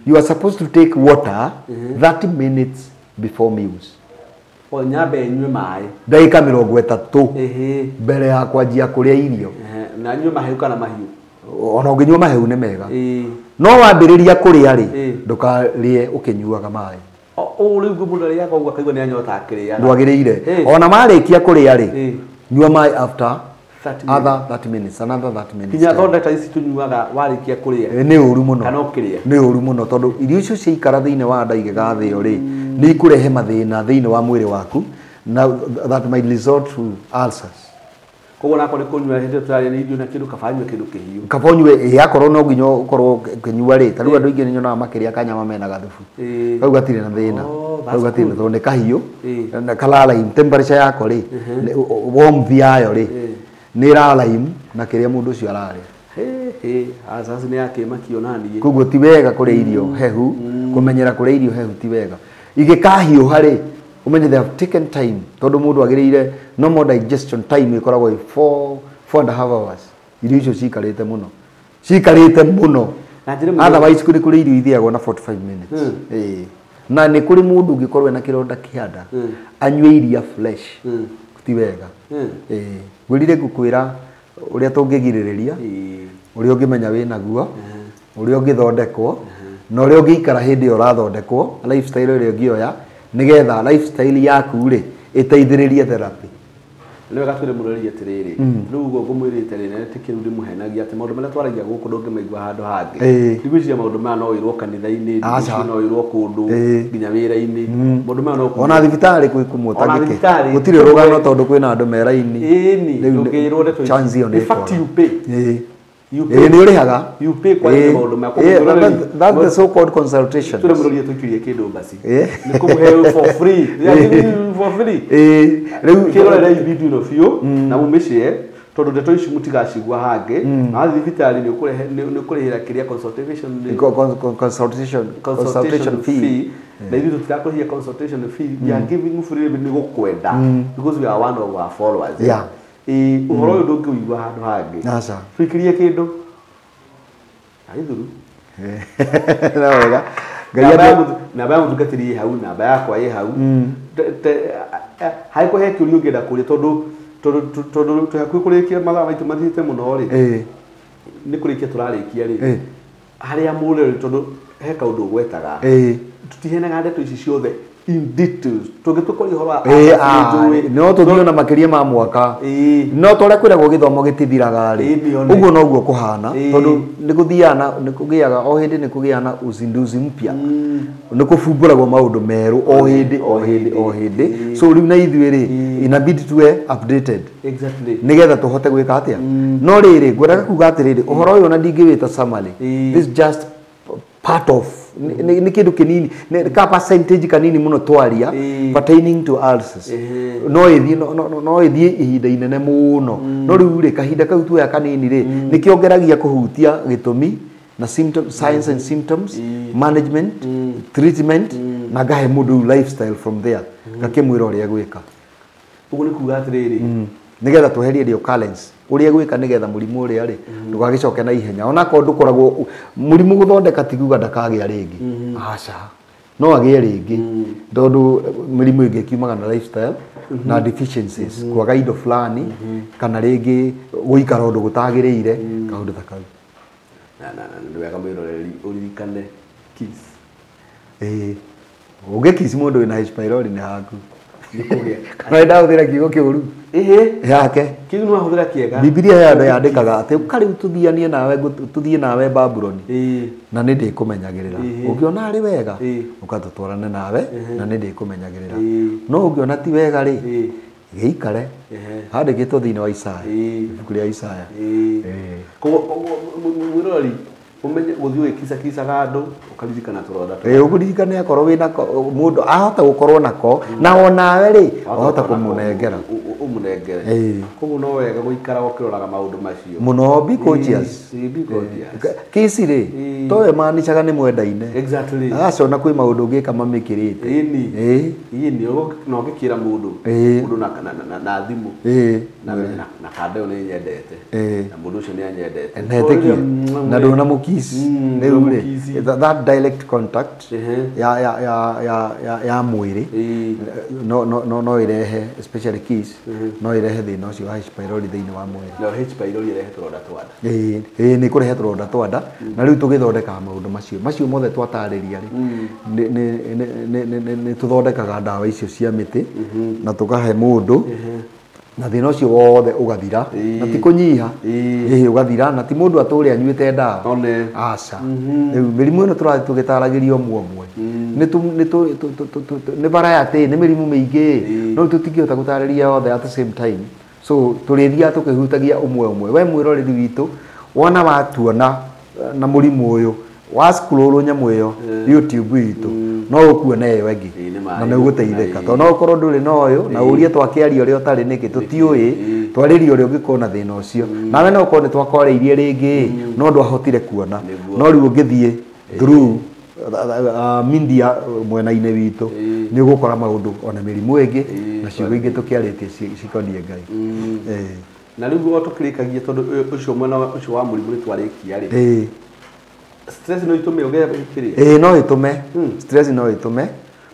You are supposed to take water 30 minutes before meals. O nyambe nyue maĩ. Ndagĩka 30 mbere ya kwanjia kũrĩa irio. Na nyue mahehu kana mahiũ? Ona ũngĩnyua mahehu nĩ mega. No wambĩrĩria kũrĩa rĩ, ndũkarĩe ũkĩnyuaga maĩ. Ũũ rĩu mũndũ arĩaga ũguo akaigua nĩ anyota akĩrĩaga. Ndwagĩrĩire. Ona marĩkia kũrĩa rĩ, nyua maĩ after other 30 minutes, another 30 minutes. Nginya thonda ici tũnyuaga warĩkia kũrĩa. Nĩ ũru mũno. Kana ũkĩrĩa. Nĩ ũru mũno tondũ irio icio ciaikara thĩinĩ wa nda igĩgathĩo rĩ, nĩ ikũrehe mathĩna thĩinĩ wa mwĩrĩ waku na that might result to ulcers. Koguo nako nĩ kũnyua hĩndĩ ĩyo tũrarĩa nĩ irio na kĩndũ kaba nyue kĩndũ kĩhiũ. Kaba ũnyue, akorwo no nginya ũkorwo ũkĩnyua rĩ, ta rĩu andũ aingĩ nĩ nyonaga makĩrĩa kanyama mena gathubu. Kau gatirĩ na thĩna. Kau gatirĩ na tondũ nĩ kahiũ, na kararaim temperature yako rĩ, warmth yayo rĩ, nĩ ĩraraim na kĩrĩa mũndũ ũcio ararĩa. Ulcers nĩ yakĩmakio na niĩ. Koguo ti wega kũrĩa irio hehu, kũmenyera kũrĩa irio hehu ti wega. Igĩkahiũha rĩ, ũmenye they have taken time tondũ mũndũ agĩrĩire normal digestion time ĩkoragwo ĩ 4.5 hours. Irio icio cikarĩte mũno. Cikarĩte mũno. Otherwise kũrĩ kũrĩ irio ithiagwo na 45 minutes. Ĩĩ. Na nĩ kũrĩ mũndũ ũngĩkorwo ena kĩronda kĩa nda, anyue iria fresh. Ti wega. Ĩĩ. Ngwĩrire ngũkwĩra ũrĩa tũngĩgirĩrĩria, ũrĩa ũngĩmenya wĩnaguo, ũrĩa ũngĩthondekwo, na ũrĩa ũngĩikara hĩndĩ ĩyo ũrathondekwo, lifestyle ĩrĩa ũngĩoya, nĩgetha lifestyle yaku rĩ ĩteithĩrĩrie therapy. Nĩ wega twĩre mũrori atĩrĩrĩ, rĩu ũguo ngũmwĩrĩte rĩ, na nĩtĩkĩru ndĩmũhenagia atĩ maũndũ marĩa twaragia gũkũ ndũngĩmaigua handũ hangĩ. Ndigwĩciria maũndũ maya no wĩrwo kanitha-inĩ, ndigwĩciria no wĩrwo kũndũ, nginya wĩra-inĩ. Maũndũ maya no ona thibitarĩ kwĩ kũmwe Ona ũtangĩke. thibitarĩ. Gũtirĩ rũgano tondũ kwĩna andũ me raini. Ĩni, ndũngĩrwo ndeto ici. Chance ĩyo nĩ In fact, ĩkora. you pay. You pay. Ĩĩ, nĩ ũrĩhaga. You pay kwa maũndũ maya. That's the so called consultation. Twĩre mũrori atũikĩrie kĩndũ basi. Nĩ kũmũhe for free. They are giving you for free. Rĩu kĩrorerei video ĩno biũ na mũmĩshare tondũ ndeto ici mũtigacigua hangĩ. Na wathiĩ thibitarĩ nĩ ũkũrĩhĩra kĩrĩa consultation consultation fee. Na ithuĩ tũtirakũrĩhia consultation fee. We are giving free nĩ gũkwenda because we are one of our followers. Ũhoro ũyũ ndũngĩũigua handũ hangĩ. Aca. Tũikĩrie kĩndũ. Aithuru. No wega. Namba ya mũtungatĩri ĩ hau, namba yakwa ĩ hau. Harĩ kũhe kĩũria ũngĩenda kũria tondũ twĩ hakuhĩ kũrĩkia mathaa maitũ mathiĩte mũno rĩ. Nĩ kũrĩkia tũrarĩkia rĩ. Harĩa mũrĩ tondũ he kaũndũ ũgwetaga. Tũtiheanaga ndeto ici ciothe in details. Tũngĩtũkoria ũhoro wa No tũthiĩ ona makĩria ma mwaka. No ta ũrĩa kwĩragwo gĩthomo gĩtithiraga rĩ, ũguo noguo kũhana, tondũ nĩ gũthiaga na nĩ kũgĩaga o hĩndĩ nĩ kũgĩaga na uzinduzi mpya. Nĩ kũbumbũragwo maũndũ merũ o hĩndĩ o hĩndĩ o hĩndĩ. So rĩu na ithuĩ rĩ, inabidi tuwe updated. Exactly. Nĩgetha tũhote gwĩka atĩa. No rĩrĩ, ngwendaga kuga atĩrĩrĩ, ũhoro ũyũ ona ndingĩwĩta summary. This just part of nĩ kĩndũ kĩnini, nĩ ka percentage kanini mũno twaria pertaining to ulcers. No ĩthiĩ no ĩthiĩ ihinda inene mũno. No rĩu rĩ, kahinda kau tuoya kanini rĩ, nĩkĩo ngeragia kũhutia gĩtũmi na symptom, signs and symptoms, management, treatment, na ngahe mũndũ lifestyle from there, ngakĩmwĩra ũrĩa gwĩka. Ũguo nĩ kuga atĩrĩrĩ, nĩgetha tweherie the occurrence ũrĩa gwĩka nĩgetha mũrimũ ũrĩa rĩ ndũgagĩcoke na ihenya, onakorwo ndũkoragwo mũrimũ gũthondeka ti kuga ndakagĩa rĩngĩ, aca, no agĩe rĩngĩ, tondũ mĩrimũ ĩngĩ ĩkiumaga na lifestyle na deficiencies, kwaga indo fulani kana rĩngĩ gũikara ũndũ gũtagĩrĩire, kaũndũ ta kau. Na nĩ wega mwĩroreri ũririkane kiss. Ĩĩ, ũngĩkiss mũndũ wĩna H pylori nĩ haku. Kana ndahũthĩra kiugo kĩũru. Ĩhĩ. Yake. Kĩu nĩ wahũthĩra kĩega. Bibilia ya andũ yandĩkaga atĩ ũka rĩu tũthianie nawe, tũthiĩ nawe Babuloni. Na nĩ ndĩkũmenyagĩrĩra. Ũngĩona arĩ wega, ũka tũtwarane nawe na nĩ ndĩkũmenyagĩrĩra. No ũngĩona ti wega rĩ, gĩikare. Handĩkĩtwo thĩinĩ wa Isaya. Ibuku rĩa Isaya. Koguo mwĩroreri umenye gũthiĩ ũgĩkicakicaga andũ ũkaririkana tũronda tũu. Ĩĩ, ũkũririkane akorwo wĩna mũndũ ahota gũkorwo nako, na onawe rĩ wahota kũmũnengera. Ũmũnengere. Koguo no wega gũikara ũkĩroraga maũndũ macio mũno. Be conscious. Be conscious. Kĩci rĩ towe manicaga nĩ mwendaine. Exactly. Agacona kwĩ maũndũ ũngĩka mamĩkĩrĩte. Ĩni. Ĩni na ũngĩkĩra mũndũ mũndũ na thimũ na kanda ĩyo nĩ nyendete na mũndũ ũcio nĩ anyendete. Netĩkie na ndũnamũkiss. Rĩu rĩ that direct contact ya mwĩrĩ no ĩrehe, especially kiss, no ĩrehe thĩna ũcio wa H pylori thĩinĩ wa mwĩrĩ. Na H pylori ĩrehe tũronda twa nda. Ĩĩ, nĩ kũrehe tũronda twa nda. Na rĩu tũgĩthondekaga maũndũ macio mothe twatarĩria rĩ, nĩ tũthondekaga ndawa icio cia mĩtĩ na tũkahe mũndũ, na thĩna ũcio wothe ũgathira, na ti kũnyiha, ĩhĩ, ũgathira, na ti mũndũ atũre anyuĩte ndawa, aca. Rĩu mĩrimũ ĩno tũrathiĩ tũgĩtaragĩria ũmwe ũmwe, nĩ variety, nĩ mĩrimũ mĩingĩ, no tũtingĩhota gũtarĩria yothe at the same time, so tũrĩthiaga tũkĩhutagia ũmwe ũmwe. We mwĩroreri witũ, wona watuona na mũrimũ ũyũ wa scroll nyamũ ĩyo YouTube itũ, no ũkuona ĩyo ĩngĩ na nĩ ũgũteithĩka, tondũ no ũkorwo ndũrĩ na ũyũ na ũrie twakĩaria ũrĩa ũtarĩ nĩkĩ, tũtiũĩ twarĩrie ũrĩa ũngĩkorwo na thĩna ũcio, nawe no ũkorwo nĩ twakwarĩirie rĩngĩ no ndwahotire kuona, no rĩu ũngĩthiĩ through media mwena-inĩ witũ nĩ ũgũkora maũndũ ona mĩrimũ ĩngĩ na ciugo ingĩ tũkĩarĩtie cikoniĩ Ngai. Na rĩu o tũkĩrĩkagia, tondũ ũcio mwena ũcio wa mũrimũ nĩ twarĩkia rĩ, stress no itume ũgĩe kĩrĩa? Ĩĩ, no ĩtũme. Stress no ĩtũme,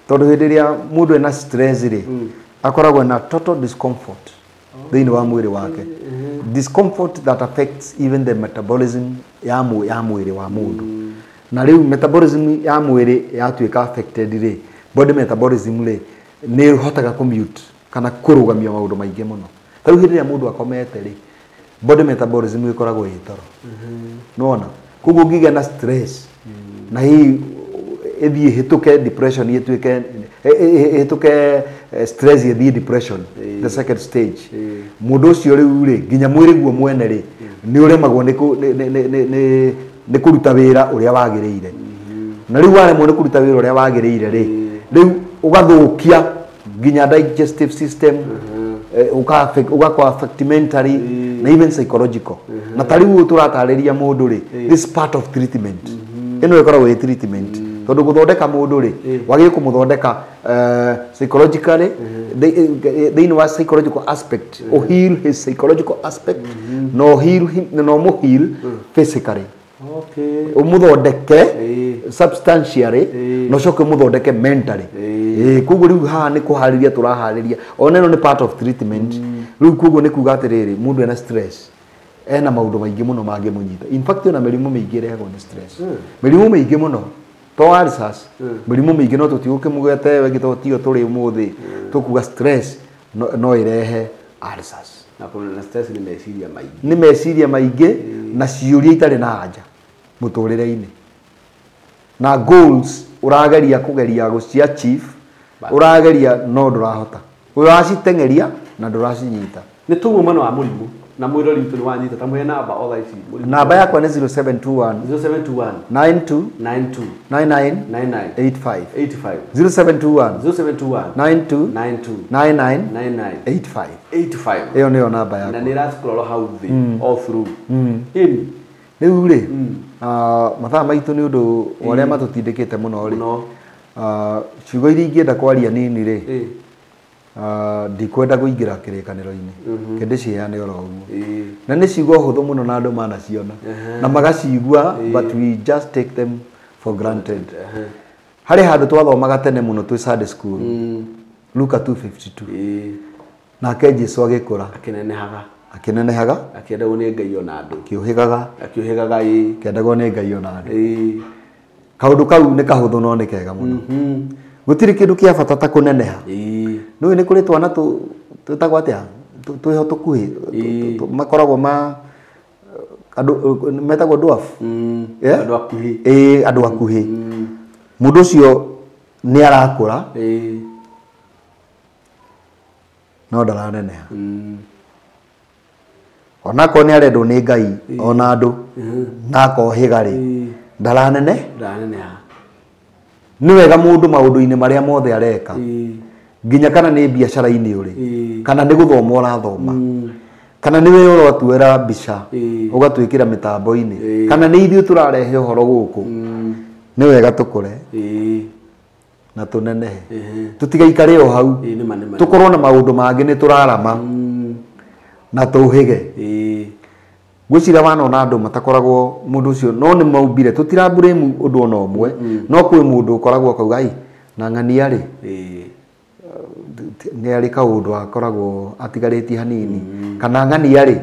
tondũ hĩndĩ ĩrĩa mũndũ ena stress rĩ, akoragwo na total discomfort thĩinĩ wa mwĩrĩ wake, discomfort that affects even the metabolism ya mwĩrĩ wa mũndũ. Na rĩu metabolism ya mwĩrĩ yatuĩka affected rĩ, body metabolism rĩ, nĩ ĩhotaga kũmute kana kũrũgamia maũndũ maingĩ mũno. Ta rĩu hĩndĩ ĩrĩa mũndũ akomete rĩ, body metabolism ĩkoragwo ĩ toro, nĩwona? Koguo ũngĩgĩa na stress na hihi ĩthiĩ ĩhĩtũke depression, ĩtuĩke ĩhĩtũke stress ĩthiĩ depression, the second stage, mũndũ ũcio rĩu rĩ, nginya mwĩrĩ guo mwene rĩ, nĩ ũremagwo nĩ kũruta wĩra ũrĩa wagĩrĩire. Na rĩu waremwo nĩ kũruta wĩra ũrĩa wagĩrĩire rĩ, rĩu ũgathũkia nginya digestive system, ũgakorwo affect mentally na even psychological. Na ta rĩu tũratarĩria mũndũ rĩ, this part of treatment ĩno ĩkoragwo ĩ treatment, tondũ gũthondeka mũndũ rĩ, wagĩrĩirwo kũmũthondeka psychologically, thĩinĩ wa psychological aspect, o heal his psychological aspect, no heal him, no mo heal physically. Ũmũthondeke substantially, na ũcoke ũmũthondeke mentally. Koguo rĩu haha nĩ kũharĩria tũraharĩria, ona ĩno nĩ part of treatment. Rĩu koguo nĩ kuga atĩrĩrĩ, mũndũ ena stress ena maũndũ maingĩ mũno mangĩmũnyita. In fact, ona mĩrimũ mĩingĩ ĩrehagwo nĩ stress, mĩrimũ mĩingĩ mũno, to ulcers, mĩrimũ mĩingĩ, no tũtigũkĩmũgwete wengĩ tondũ tiyo tũrĩ ũmũthĩ. Tũkuga stress no ĩrehe ulcers. Na stress nĩ meciria maingĩ. Nĩ meciria maingĩ na ciũria itarĩ na anja mũtũrĩre-inĩ, na goals ũrageria kũgeria gũci achieve, ũrageria no ndũrahota, ũraciteng'eria na ndũracinyita. Nĩ tũguo mwena wa mũrimũ na mwĩrori witũ nĩ wanyita, ta mũhe namba o thaa ici. Namba yakwa nĩ 0721 0721 92 92 99 99 85 85 0721 0721 92 92 99 99 85. 85. Ĩyo nĩyo namba Na yakwa. nĩ ĩracikũrora hau thĩ all through. Ĩni Rĩu rĩ mathaa maitũ nĩ ũndũ wa ũrĩa matũtindĩkĩte mũno rĩ, ciugo iria ingĩenda kwaria nini rĩ, ndikwenda kũingĩra kĩrĩkanĩro-inĩ, kĩndĩciheane oro ũguo, na nĩ ciugo hũthũ mũno na andũ manaciona na magacigua, but we just take them for granted. Harĩ handũ twathomaga tene mũno twĩ Sunday school, Luka 2:52, nake Jesu agĩkũra akĩnenehaga akĩendagwo nĩ Ngai ona andũ, akĩũhĩgaga akĩendagwo nĩ Ngai ona andũ. Kaũndũ kau nĩ kahũthũ no nĩ kega mũno. Gũtirĩ kĩndũ kĩa bata ta kũneneha. Nĩũĩ nĩ kũrĩ twana twĩtagwo atĩa, twĩho tũkuhĩ, makoragwo ma andũ metagwo dwarf, andũ akuhĩ. Andũ akuhĩ. Mũndũ ũcio nĩ arakũra no ndaraneneha. Onakorwo nĩ arendwo nĩ Ngai ona andũ na akohĩga rĩ, ndaraneneha. Nĩ wega mũndũ maũndũ-inĩ marĩa mothe areka, nginya kana nĩ biacara-inĩ ũrĩ, kana nĩ gũthoma ũrathoma, kana nĩ we ũratuĩra mbica ũgatwĩkĩra mĩtambo-inĩ, kana nĩ ithuĩ tũrarehe ũhoro gũkũ, nĩ wega tũkũre na tũnenehe, tũtigaikare o hau, tũkorwo na maũndũ mangĩ nĩ tũrarama na tũhĩge. Ngwĩciria wanona andũ matakoragwo mũndũ ũcio no nĩ maumbire, tũtiraburĩmu ũndũ ona ũmwe, no kwĩ mũndũ ũkoragwo akauga ai na ng'ania rĩ nĩ arĩ kaũndũ akoragwo atigarĩtie hanini, kana ng'ania rĩ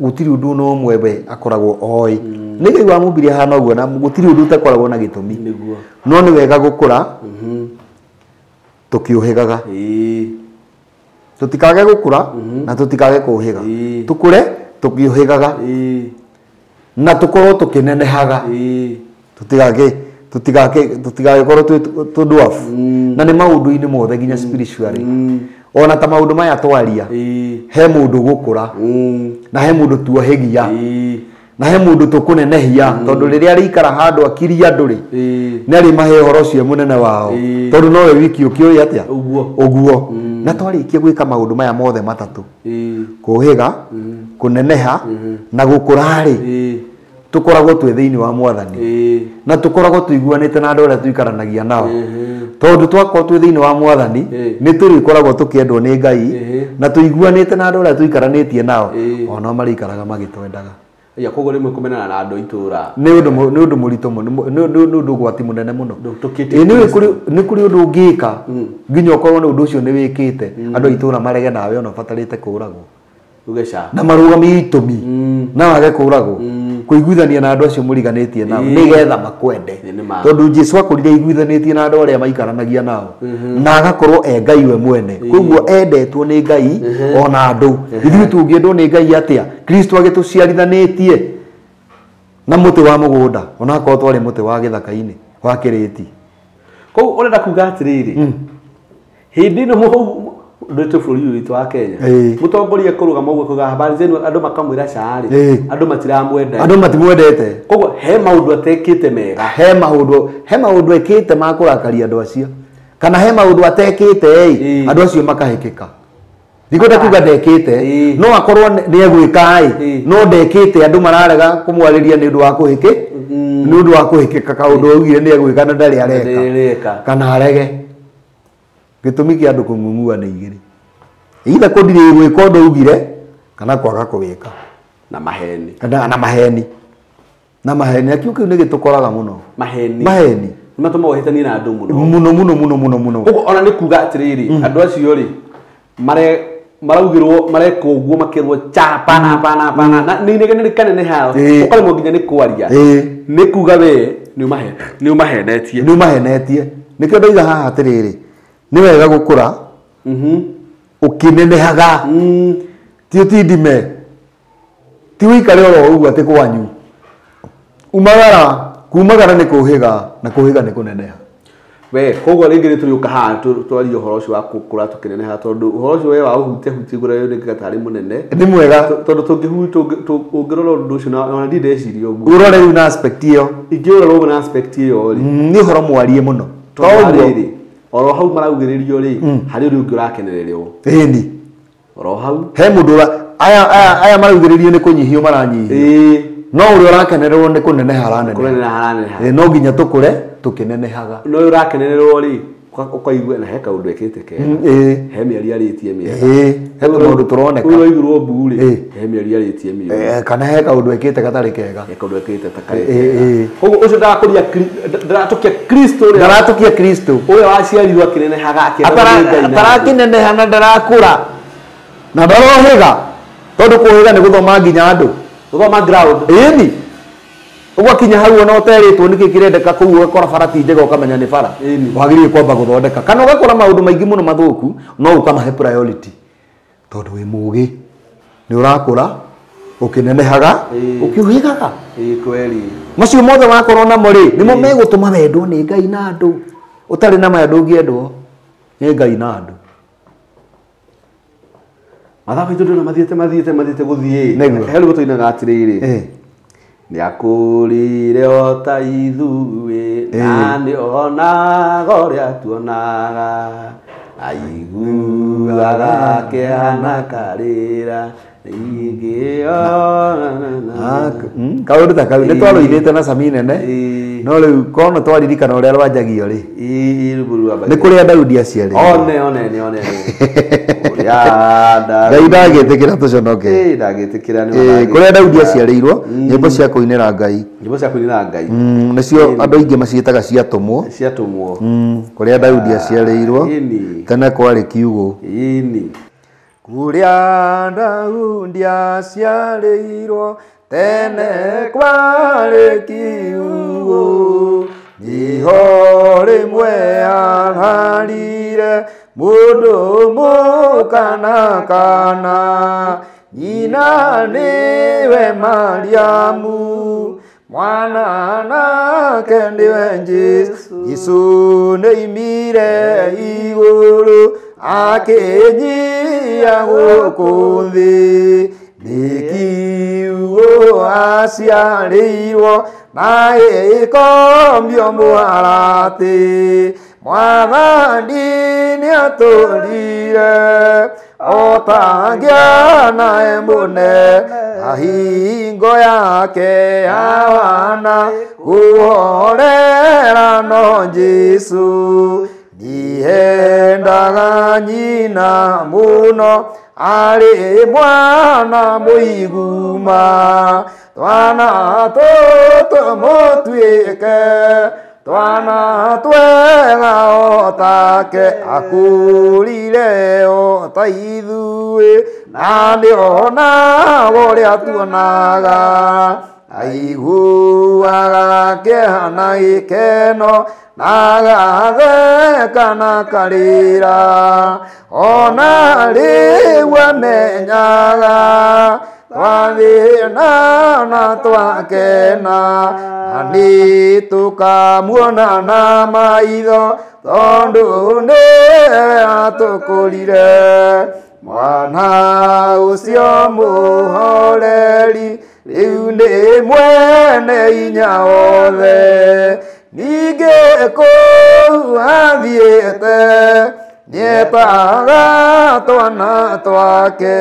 gũtirĩ ũndũ ona ũmwe we akoragwo oĩ. Nĩ Ngai wamũmbire ahana ũguo na gũtirĩ ũndũ ũtakoragwo na gĩtũmi. No nĩ wega gũkũra tũkĩũhĩgaga, tũtikage gũkũra na tũtikage kũũhĩga, tũkũre tũkĩũhĩgaga na tũkorwo tũkĩnenehaga, tũtigagĩkorwo twĩ dwarf. Na nĩ maũndũ-inĩ mothe nginya spiritually, ona ta maũndũ maya twaria, he mũndũ gũkũra na he mũndũ tuohĩgia na he mũndũ tũkũnenehia, tondũ rĩrĩa arĩikara handũ akiria andũ rĩ, nĩ arĩmahe ũhoro ũcio mũnene wao, tondũ nowe wiki ũkĩũĩ atĩa ũguo. Na twarĩkia gwĩka maũndũ maya mothe matatũ, kũhĩga, kũneneha na gũkũra rĩ, tũkoragwo twĩ thĩinĩ wa Mwathani na tũkoragwo tũiguanĩte na andũ arĩa tũikaranagia nao, tondũ twakorwo twĩ thĩinĩ wa Mwathani nĩ tũrĩkoragwo tũkĩendwo nĩ Ngai na tũiguanĩte na andũ arĩa tũikaranĩtie nao, onao marĩikaraga magĩtwendaga. Koguo rĩmwe kũmenana na andũ itũra nĩ ũndũ mũritũ mũno, nĩ ũndũ ũgwati mũnene mũno. Nĩ kũrĩ ũndũ ũngĩka nginya ũkorwo nĩ ũndũ ũcio nĩ wĩkĩte, andũ a itũra marege nawe ona ũbatarĩte kũũragwo, na marũgamie itũmi na wage kũũragwo, kũiguithania na andũ acio mũriganĩtie nao nĩgetha makwende, tondũ Jesu akũrire aiguithanĩtie na andũ arĩa maikaranagia nao na agakorwo e Ngai we mwene. Koguo endetwo nĩ Ngai ona andũ. Ithuĩ tũngĩendwo nĩ Ngai atĩa? Kristo agĩtũciarithanĩtie na mũtĩ wa mũgũnda, onakorwo twarĩ mũtĩ wa gĩthaka-inĩ wa kĩrĩti. Koguo ũrenda kuga atĩrĩrĩ, hĩndĩ ĩno ndwĩtwo bũrũri witũ wa Kenya, mũtongoria kũrũgama ũguo kuga habari zenu, andũ makamwĩra carĩ, andũ matiramwenda, andũ matimwendete. Koguo he maũndũ atekĩte mega, he maũndũ ekĩte ma kũrakaria andũ acio, kana he maũndũ atekĩte ĩ andũ acio makahĩkĩka. Ndikwenda kuga ndekĩte, no akorwo nĩ egwĩka ĩ, no ndekĩte, andũ mararega kũmwarĩria nĩ ũndũ wa kũhĩkĩ, nĩ ũndũ wa kũhĩkĩka kaũndũ augire nĩ egwĩka na ndarĩ areka, kana arege. Gĩtũmi kĩa andũ kũng'ung'ua nĩ igĩrĩ, either kũndirĩ gwĩka ũndũ augire kana kwaga kũwĩka, na maheni, na maheni, na maheni. Na kĩu nĩ gĩtũkoraga mũno, maheni nĩmatũmaga ũhĩtanie na andũ mũno mũno mũno mũno mũno mũno. Koguo ona nĩ kuga atĩrĩrĩ, andũ acio rĩ maraugĩrwo marekwo ũguo makĩrwo cha pana pana pana, na nĩ inegene rĩkaneneha ũkaremwo nginya nĩ kwaria, nĩ kuga we nĩ ũmahenetie, nĩ ũmahenetie. Nĩkĩo ndoiga haha atĩrĩrĩ, nĩ wega gũkũra ũkĩnenehaga, ti ũtindime, ti ũikare oro ũguo atĩ kwanyu. Umagara, kumagara nĩ kũhĩga na kũhĩga nĩ kũneneha. We koguo rĩngĩ nĩ tũrĩũka haha twarie ũhoro ũcio wa gũkũra tũkĩneneha, tondũ ũhoro ũcio we wa ũhutia hutia igũrũ rĩu nĩ tarĩ mũnene. Nĩ mwega tondũ ũngĩrora ũndũ ũcio na ndirĩ ndeciria ũguo, ũrore rĩu na aspect ĩyo, ingĩũrora ũguo na aspect ĩyo rĩ, nĩ ũhoro mwarie mũno, tondũ rĩrĩ oro hau maraugĩrĩrio rĩ, harĩ ũrĩa ũngĩ ũrakenererwo. Ĩni oro hau he mũndũ aya maraugĩrĩrio nĩ kũnyihio maranyihio. No ũrĩa ũrakenererwo nĩ kũneneha araneneha. Kũneneha araneneha. No nginya tũkũre tũkĩnenehaga. No ũyũ ũrakenererwo rĩ, ũkaigua na he kaũndũ ekĩte kega. He mĩario arĩtie mĩega. He tũmaũndũ tũroneka. Ũyũ ũraigĩrwo mbu rĩ, he mĩario arĩtie mĩũru. Kana he kaũndũ ekĩte gatarĩ kega. He kaũndũ ekĩte gatarĩ kega. Koguo ũcio ndarakũria ndaratũkia Kristo ũrĩa. Ndaratũkia Kristo. Ũrĩa waciarirwo akĩnenehaga akĩendagwo nĩ Ngai na andũ. Atarakĩneneha na ndarakũra. Na ndarohĩga. Tondũ kũhĩga nĩ gũthoma nginya andũ. Gũthoma ground. Ĩni. Ũgwakinya hau ona ũterĩtwo nĩkĩ kĩrendeka kũu ũgakora bara ti njega ũkamenya nĩ bara. Wagĩrĩire kwamba gũthondeka. Kana ũgakora maũndũ maingĩ mũno mathũku no ũkamahe priority. Tondũ wĩ mũgĩ. Nĩ ũrakũra ũkĩnenehaga ũkĩũhĩgaga. Kweli. Macio mothe wakorwo namo rĩ nĩmo megũtũma wendwo nĩ Ngai na andũ. Ũtarĩ na maya ndũngĩendwo nĩ Ngai na andũ. Mathaa maitũ ndĩrona mathiĩte gũthiĩ. He rwĩmbo tũinaga atĩrĩrĩ. Nĩakũrire o ta ithuĩ na nĩonaga ũrĩa tuonaga aiguaga kĩeha na karĩra kaũndũ ta kau nĩtwarũinĩte na Sami nene no rĩu korwo nĩtwaririkana ũrĩa rwanjagio rĩ nĩ kũrĩa Daudi aciarĩirwo. One Ngai ndagĩtĩkĩra tũconoke. Ndagĩtĩkĩra nĩ kũrĩa Daudi aciarĩirwo nyĩmbo cia kũinĩra Ngai. Nyĩmbo cia kũinĩra Ngai. Nĩcio andũ aingĩ maciĩtaga ciatũmwo. Ciatũmwo. Kũrĩa Daudi aciarĩirwo tene kwarĩ kiugũ. Kũrĩa Daudi aciarĩirwo tene kwarĩ kiugũ niho rĩmwe ararire mũndũ mũkana kana nyina nĩwe Mariamu mwana nake nĩwe Jesũ. Jesũ nĩoimire igũrũ akĩnyia gũkũ thĩ nĩ kiugũ aciarĩirwo na ĩkomio mũharatĩ Mwathani nĩatũrire o ta ngĩana e mũnene na hingo yake yawana kũhorera no Jesũ. Niendaga nyina mũno arĩ mwana mũiguma twana tũtũ mũtuĩke twana twega o take akũrire o ta ithuĩ na nĩonaga ũrĩa tuonaga aiguaga kĩeha na gĩkeno na agatheka na karĩra ona rĩu amenyaga twathĩna na twakena na nĩtũkamuona na maitho tondũ nĩwe atũkũrire. Mwana ũcio mũhoreri rĩu nĩ mwene hinya wothe ningĩ kũu athiĩte nĩetaga twana twake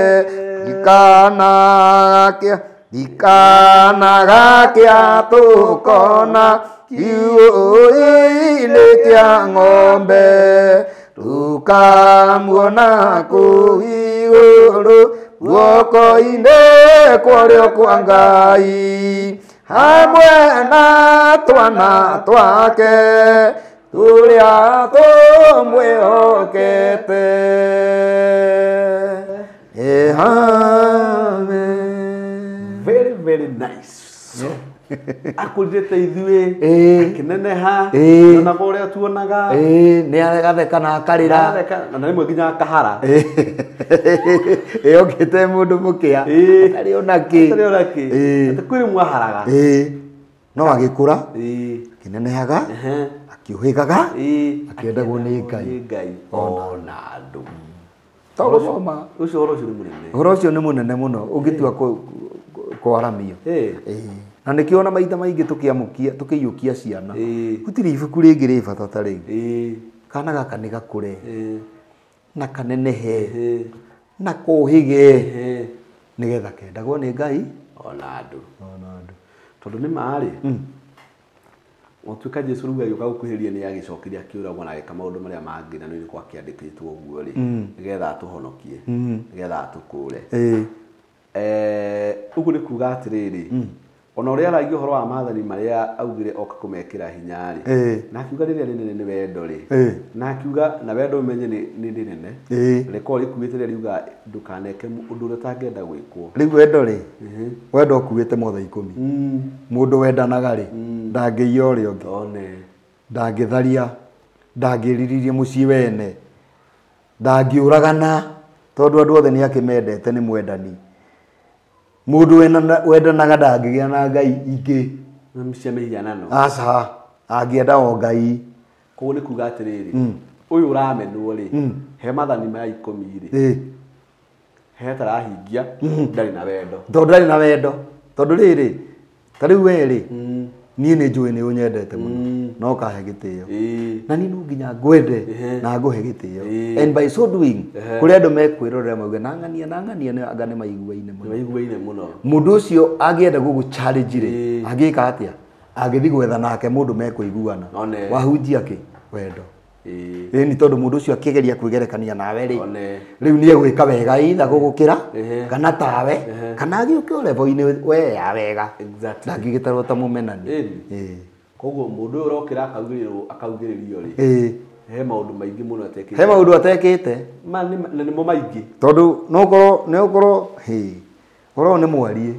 ndikanagakĩa tũkona kiugũ-inĩ kĩa ng'ombe tũkamuona kũu igũrũ guoko-inĩ kwa ũrĩo kwa Ngai hamwe na twana twake tũrĩa tũmwĩhokete. Amen. Very very nice. Akũrire ta ithuĩ akĩneneha nĩonaga ũrĩa tuonaga nĩ agatheka na akarĩra na rĩmwe nginya akahara okĩte mũndũ mũkĩa atarĩ ona kĩ atĩ kwĩ rĩmwe aharaga no agĩkũra akĩnenehaga akĩũhĩgaga akĩendagwo nĩ Ngai ona andũ. Togũthoma ũcio ũhoro ũcio nĩ mũnene. Ũhoro ũcio nĩ mũnene mũno ũngĩtua kwaramio. Na nĩkĩo ona maita maingĩ tũkĩamũkia tũkĩiyũkia ciana gũtirĩ ibuku rĩngĩ rĩ bata ta rĩu. Kana gaka nĩ gakũre na kanenehe na kũhĩge nĩgetha kendagwo nĩ Ngai Ona andũ. Ona andũ. Tondũ nĩ maarĩ. Watuĩka Jesu rĩu agĩũka gũkuhĩrĩria nĩ agĩcokire akĩũragwo na agĩka maũndũ marĩa mangĩ na nĩ kwakĩandĩkĩtwo ũguo rĩ, nĩgetha atũhonokie, nĩgetha atũkũre. Ũguo nĩ kuga atĩrĩrĩ, ona ũrĩa aragia ũhoro wa maathani marĩa augire oka kũmekĩra hinya rĩ, na akiuga rĩrĩa rĩnene nĩ wendo rĩ, na akiuga na wendo ũmenye nĩ rĩnene, rĩkorwo rĩkuĩte rĩrĩa riuga ndũkaneke ũndũ ũrĩa ũtangĩenda gwĩkwo. Rĩu wendo rĩ, wendo ũkuĩte mothe 10. Mũndũ wendanaga rĩ, ndangĩiya ũrĩa ũngĩ, ndangĩtharia, ndangĩrirĩria mũciĩ wene, ndangĩũragana, tondũ andũ othe nĩ akĩmendete nĩ mwendani. Mũndũ wendanaga ndangĩgĩa na ngai ingĩ cia mĩhianano. Aca, angĩenda o ngai. Koguo nĩ kuga atĩrĩrĩ, ũyũ ũramenwo rĩ, he maathani maya 10 rĩ, he atarahingia, ndarĩ na wendo. Tondũ ndarĩ na wendo. Tondũ rĩrĩ, ta rĩu we rĩ, niĩ nĩ njũĩ nĩ ũnyendete mũno, no ũkahe gĩtĩo. Na niĩ no nginya ngwende na ngũhe gĩtĩo. And by so doing, kũrĩ andũ mekwĩrorera mauge na ng'ania na ng'ania nĩ anga nĩ maiguaine mũno. Nĩ maiguaine mũno. Mũndũ ũcio angĩenda gũgũ challenge rĩ, angĩka atĩa? Angĩthiĩ gwetha nake mũndũ mekũiguana. Wahunjia kĩ? Wendo. Ĩni tondũ mũndũ ũcio akĩgeria kwĩgerekania nawe rĩ, rĩu nĩ egwĩka wega either gũgũkĩra kana tawe, kana agĩũke o level-inĩ we ya wega. Ndangĩgĩtarwo ta mũmenani. Koguo mũndũ ũyũ ũrokĩra akaugĩrĩrio rĩ, he maũndũ maingĩ mũno atekĩte. He maũndũ atekĩte. Ma na nĩmo maingĩ. Tondũ no ũkorwo ũkorwo nĩ mwarie.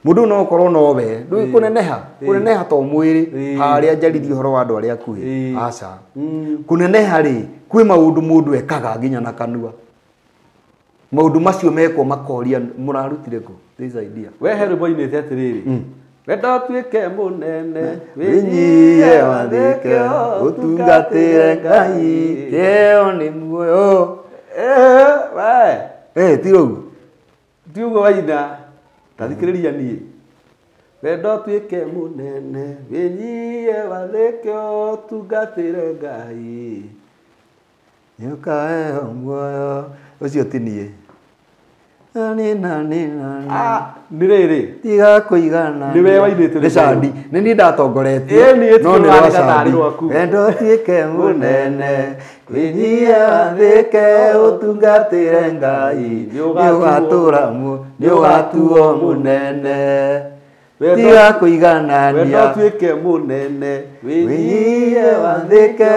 Mũndũ no ũkorwo no we, ndũĩ kũneneha, kũneneha to mwĩrĩ, harĩa njaririe ũhoro wa andũ arĩa akuhĩ. Aca. Kũneneha rĩ, kwĩ maũndũ mũndũ ekaga nginya na kanua. Maũndũ macio mekwo makoria mũrarutire kũ? This idea. We he rwĩmbo inĩte atĩrĩrĩ, wendo ũtuĩke mũnene, wĩnyihie wathĩke, ũtungatĩre Ngai, kĩheo nĩ muoyo. We. Ti ũguo. Ti ũguo waina, ta thikĩrĩria niĩ. Wendo ũtuĩke mũnene, wĩnyihie wathĩke, ũtungatĩre Ngai, nĩũkaheo muoyo. Ũcio ti niĩ. Nĩ na nĩ na nĩ rĩrĩ. Tiga kũigana. Nĩ we wainĩte Nĩ Shandi. Nĩ niĩ ndatongoretie. No nĩ rwa Shandi. Wendo ũtuĩke mũnene, wĩnyihie wathĩke, ũtungatĩre Ngai, nĩũgatuo mũnene. Tiga kũiganania. Wendo ũtuĩke mũnene, wĩnyihie wathĩke,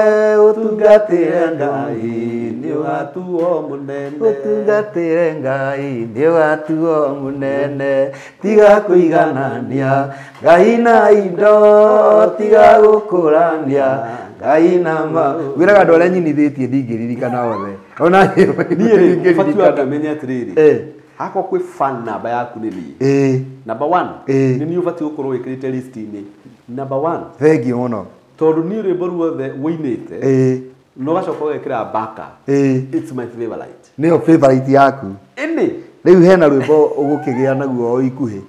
ũtungatĩre Ngai, nĩũgatuo mũnene. Ũtungatĩre Ngai, nĩũgatuo mũnene. Tiga kũiganania Ngai na indo, tiga gũkũrania Ngai na ma. Wĩraga andũ arĩa nyinithĩtie ndingĩririkana othe. Ona niĩ rĩ, ũbatiĩ wa kũmenya atĩrĩrĩ, hakwa kwĩ fan namba yaku nĩ niĩ. Number 1, nĩ niĩ ũbatiĩ gũkorwo wĩkĩrĩte list-inĩ. Number 1. Thengiũ mũno. Tondũ niĩ rwĩmbo ruothe wũinĩte, no ũgacoka ũgekĩra baka. It's my favorite. Nĩyo favorite yaku. Ĩndĩ. Rĩu hena rwĩmbo ũgũkĩgĩa naguo o ikuhĩ.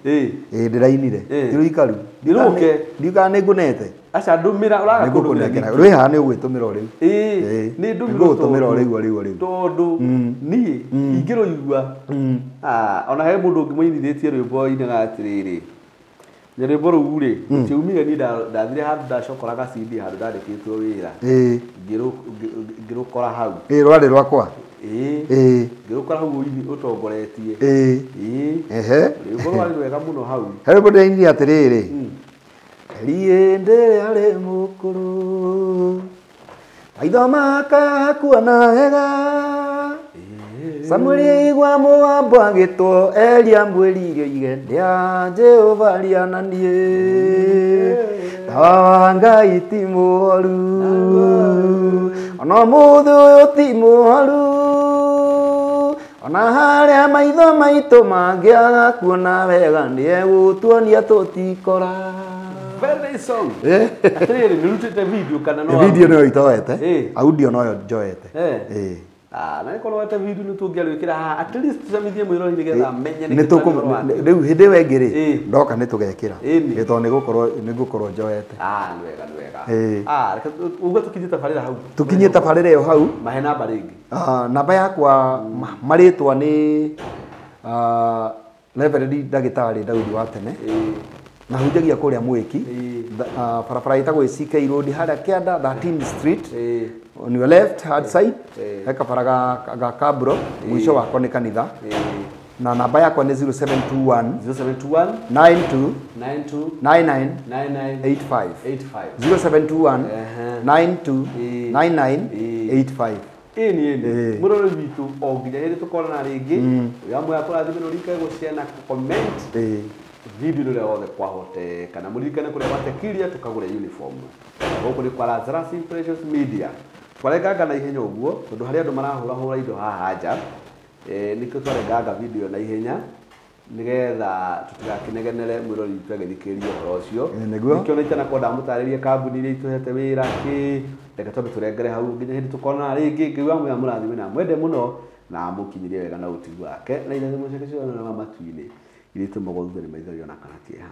Ndĩrainire. Ti rũikaru. Rũke. Ndiugaga nĩ ngũnete. Aca ndũmĩra, ũraga kũndũmĩra. Rwĩ haha nĩ ũgwĩtũmĩra o rĩu. Nĩ ndũmĩra. Ngũgũtũmĩra o rĩu o rĩu o rĩu. Tondũ niĩ ingĩrũigua, ona he mũndũ ũngĩ mũinithĩtie rwĩmbo ainaga atĩrĩrĩ, na rwĩmbo rũu rĩ, rũtiaumire niĩ ndathire handũ ndacokoraga CD handũ ndandĩkĩtwo wĩra. Ngĩrũkora hau. Rwarĩ rwakwa. Ngĩrũkora hau ũtongoretie. Rwĩmbo rwarĩ rwega mũno hau. He rwĩmbo ndĩrainire atĩrĩrĩ, Riĩ ndĩrĩa rĩ mũkũrũ, maitho makakuona wega. Samueli aigua mũgambo agĩtwo, Eli amwĩrire oige, ndĩa Jehova aria na niĩ. Tawa wa Ngai ti mũhoru, ona ũmũthĩ ũyũ ti mũhoru. Ona harĩa maitho maitũ mangĩaga kuona wega, nĩegũtuonia tũtikora. Very nice song. Atĩrĩrĩ, nĩrutĩte video kana no? Video no itoete. Audio no njoete. Na nĩkorwo wete video nĩ tũngĩarwĩkĩra haha, at least tũcamithie mwĩrori nĩgetha amenye nĩkĩ rĩu hĩndĩ ĩyo ĩngĩ rĩ, ndoka nĩ tũgekĩra. Tondũ nĩngũkorwo njoete. Nĩ wega, nĩ wega. Reke uge tũkinyie tabarĩra hau. Tũkinyie tabarĩra ĩyo hau. Mahe namba rĩngĩ. Namba yakwa marĩtwa nĩ Reverend ndagĩtarĩ Daudi wa tene. Na hunjagia kũrĩa Mwĩki. Barabara ĩtagwo ACK Road harĩa Kĩanda 13th Street. On your left hand side he kabara ga kabro mũico wako nĩ kanitha. Na namba yakwa nĩ 0721 0721 92 92 99 99 85. 85. 0721 92 99 85. Ĩni ĩni mũrori witũ o nginya hĩndĩ tũkonana rĩngĩ ya moya kũrathime na ũririkane gũshare na comment video rĩrĩa wothe kwahoteka na mũririkane kũrĩa gwatekiria tũkagũre uniform. Gũkũ nĩ kwa Lazarus Precious Media. Twarenganga na ihenya ũguo tondũ harĩ andũ marahũrahũra indo haha nja, nĩkĩo twarenganga video na ihenya nigetha tutigakinegenere mwirori witũ agĩthikĩrĩria ũhoro ũcio. Nĩkĩo na itanakorwo ndamũtarĩria kambuni iria itũhete wĩra kĩ, reke twambe tũrengere hau nginya hĩndĩ tũkonana rĩngĩ. Ngai wa muoyo amũrathime na amwende mũno na amũkinyĩrie wega na ũtugi wake na irathimo ciake ciothe na matu-inĩ iria itũmagwo thutha nĩ maithori ona kana kĩeha.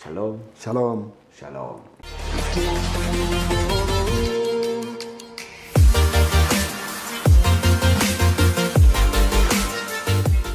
Shalom. Shalom. Shalom.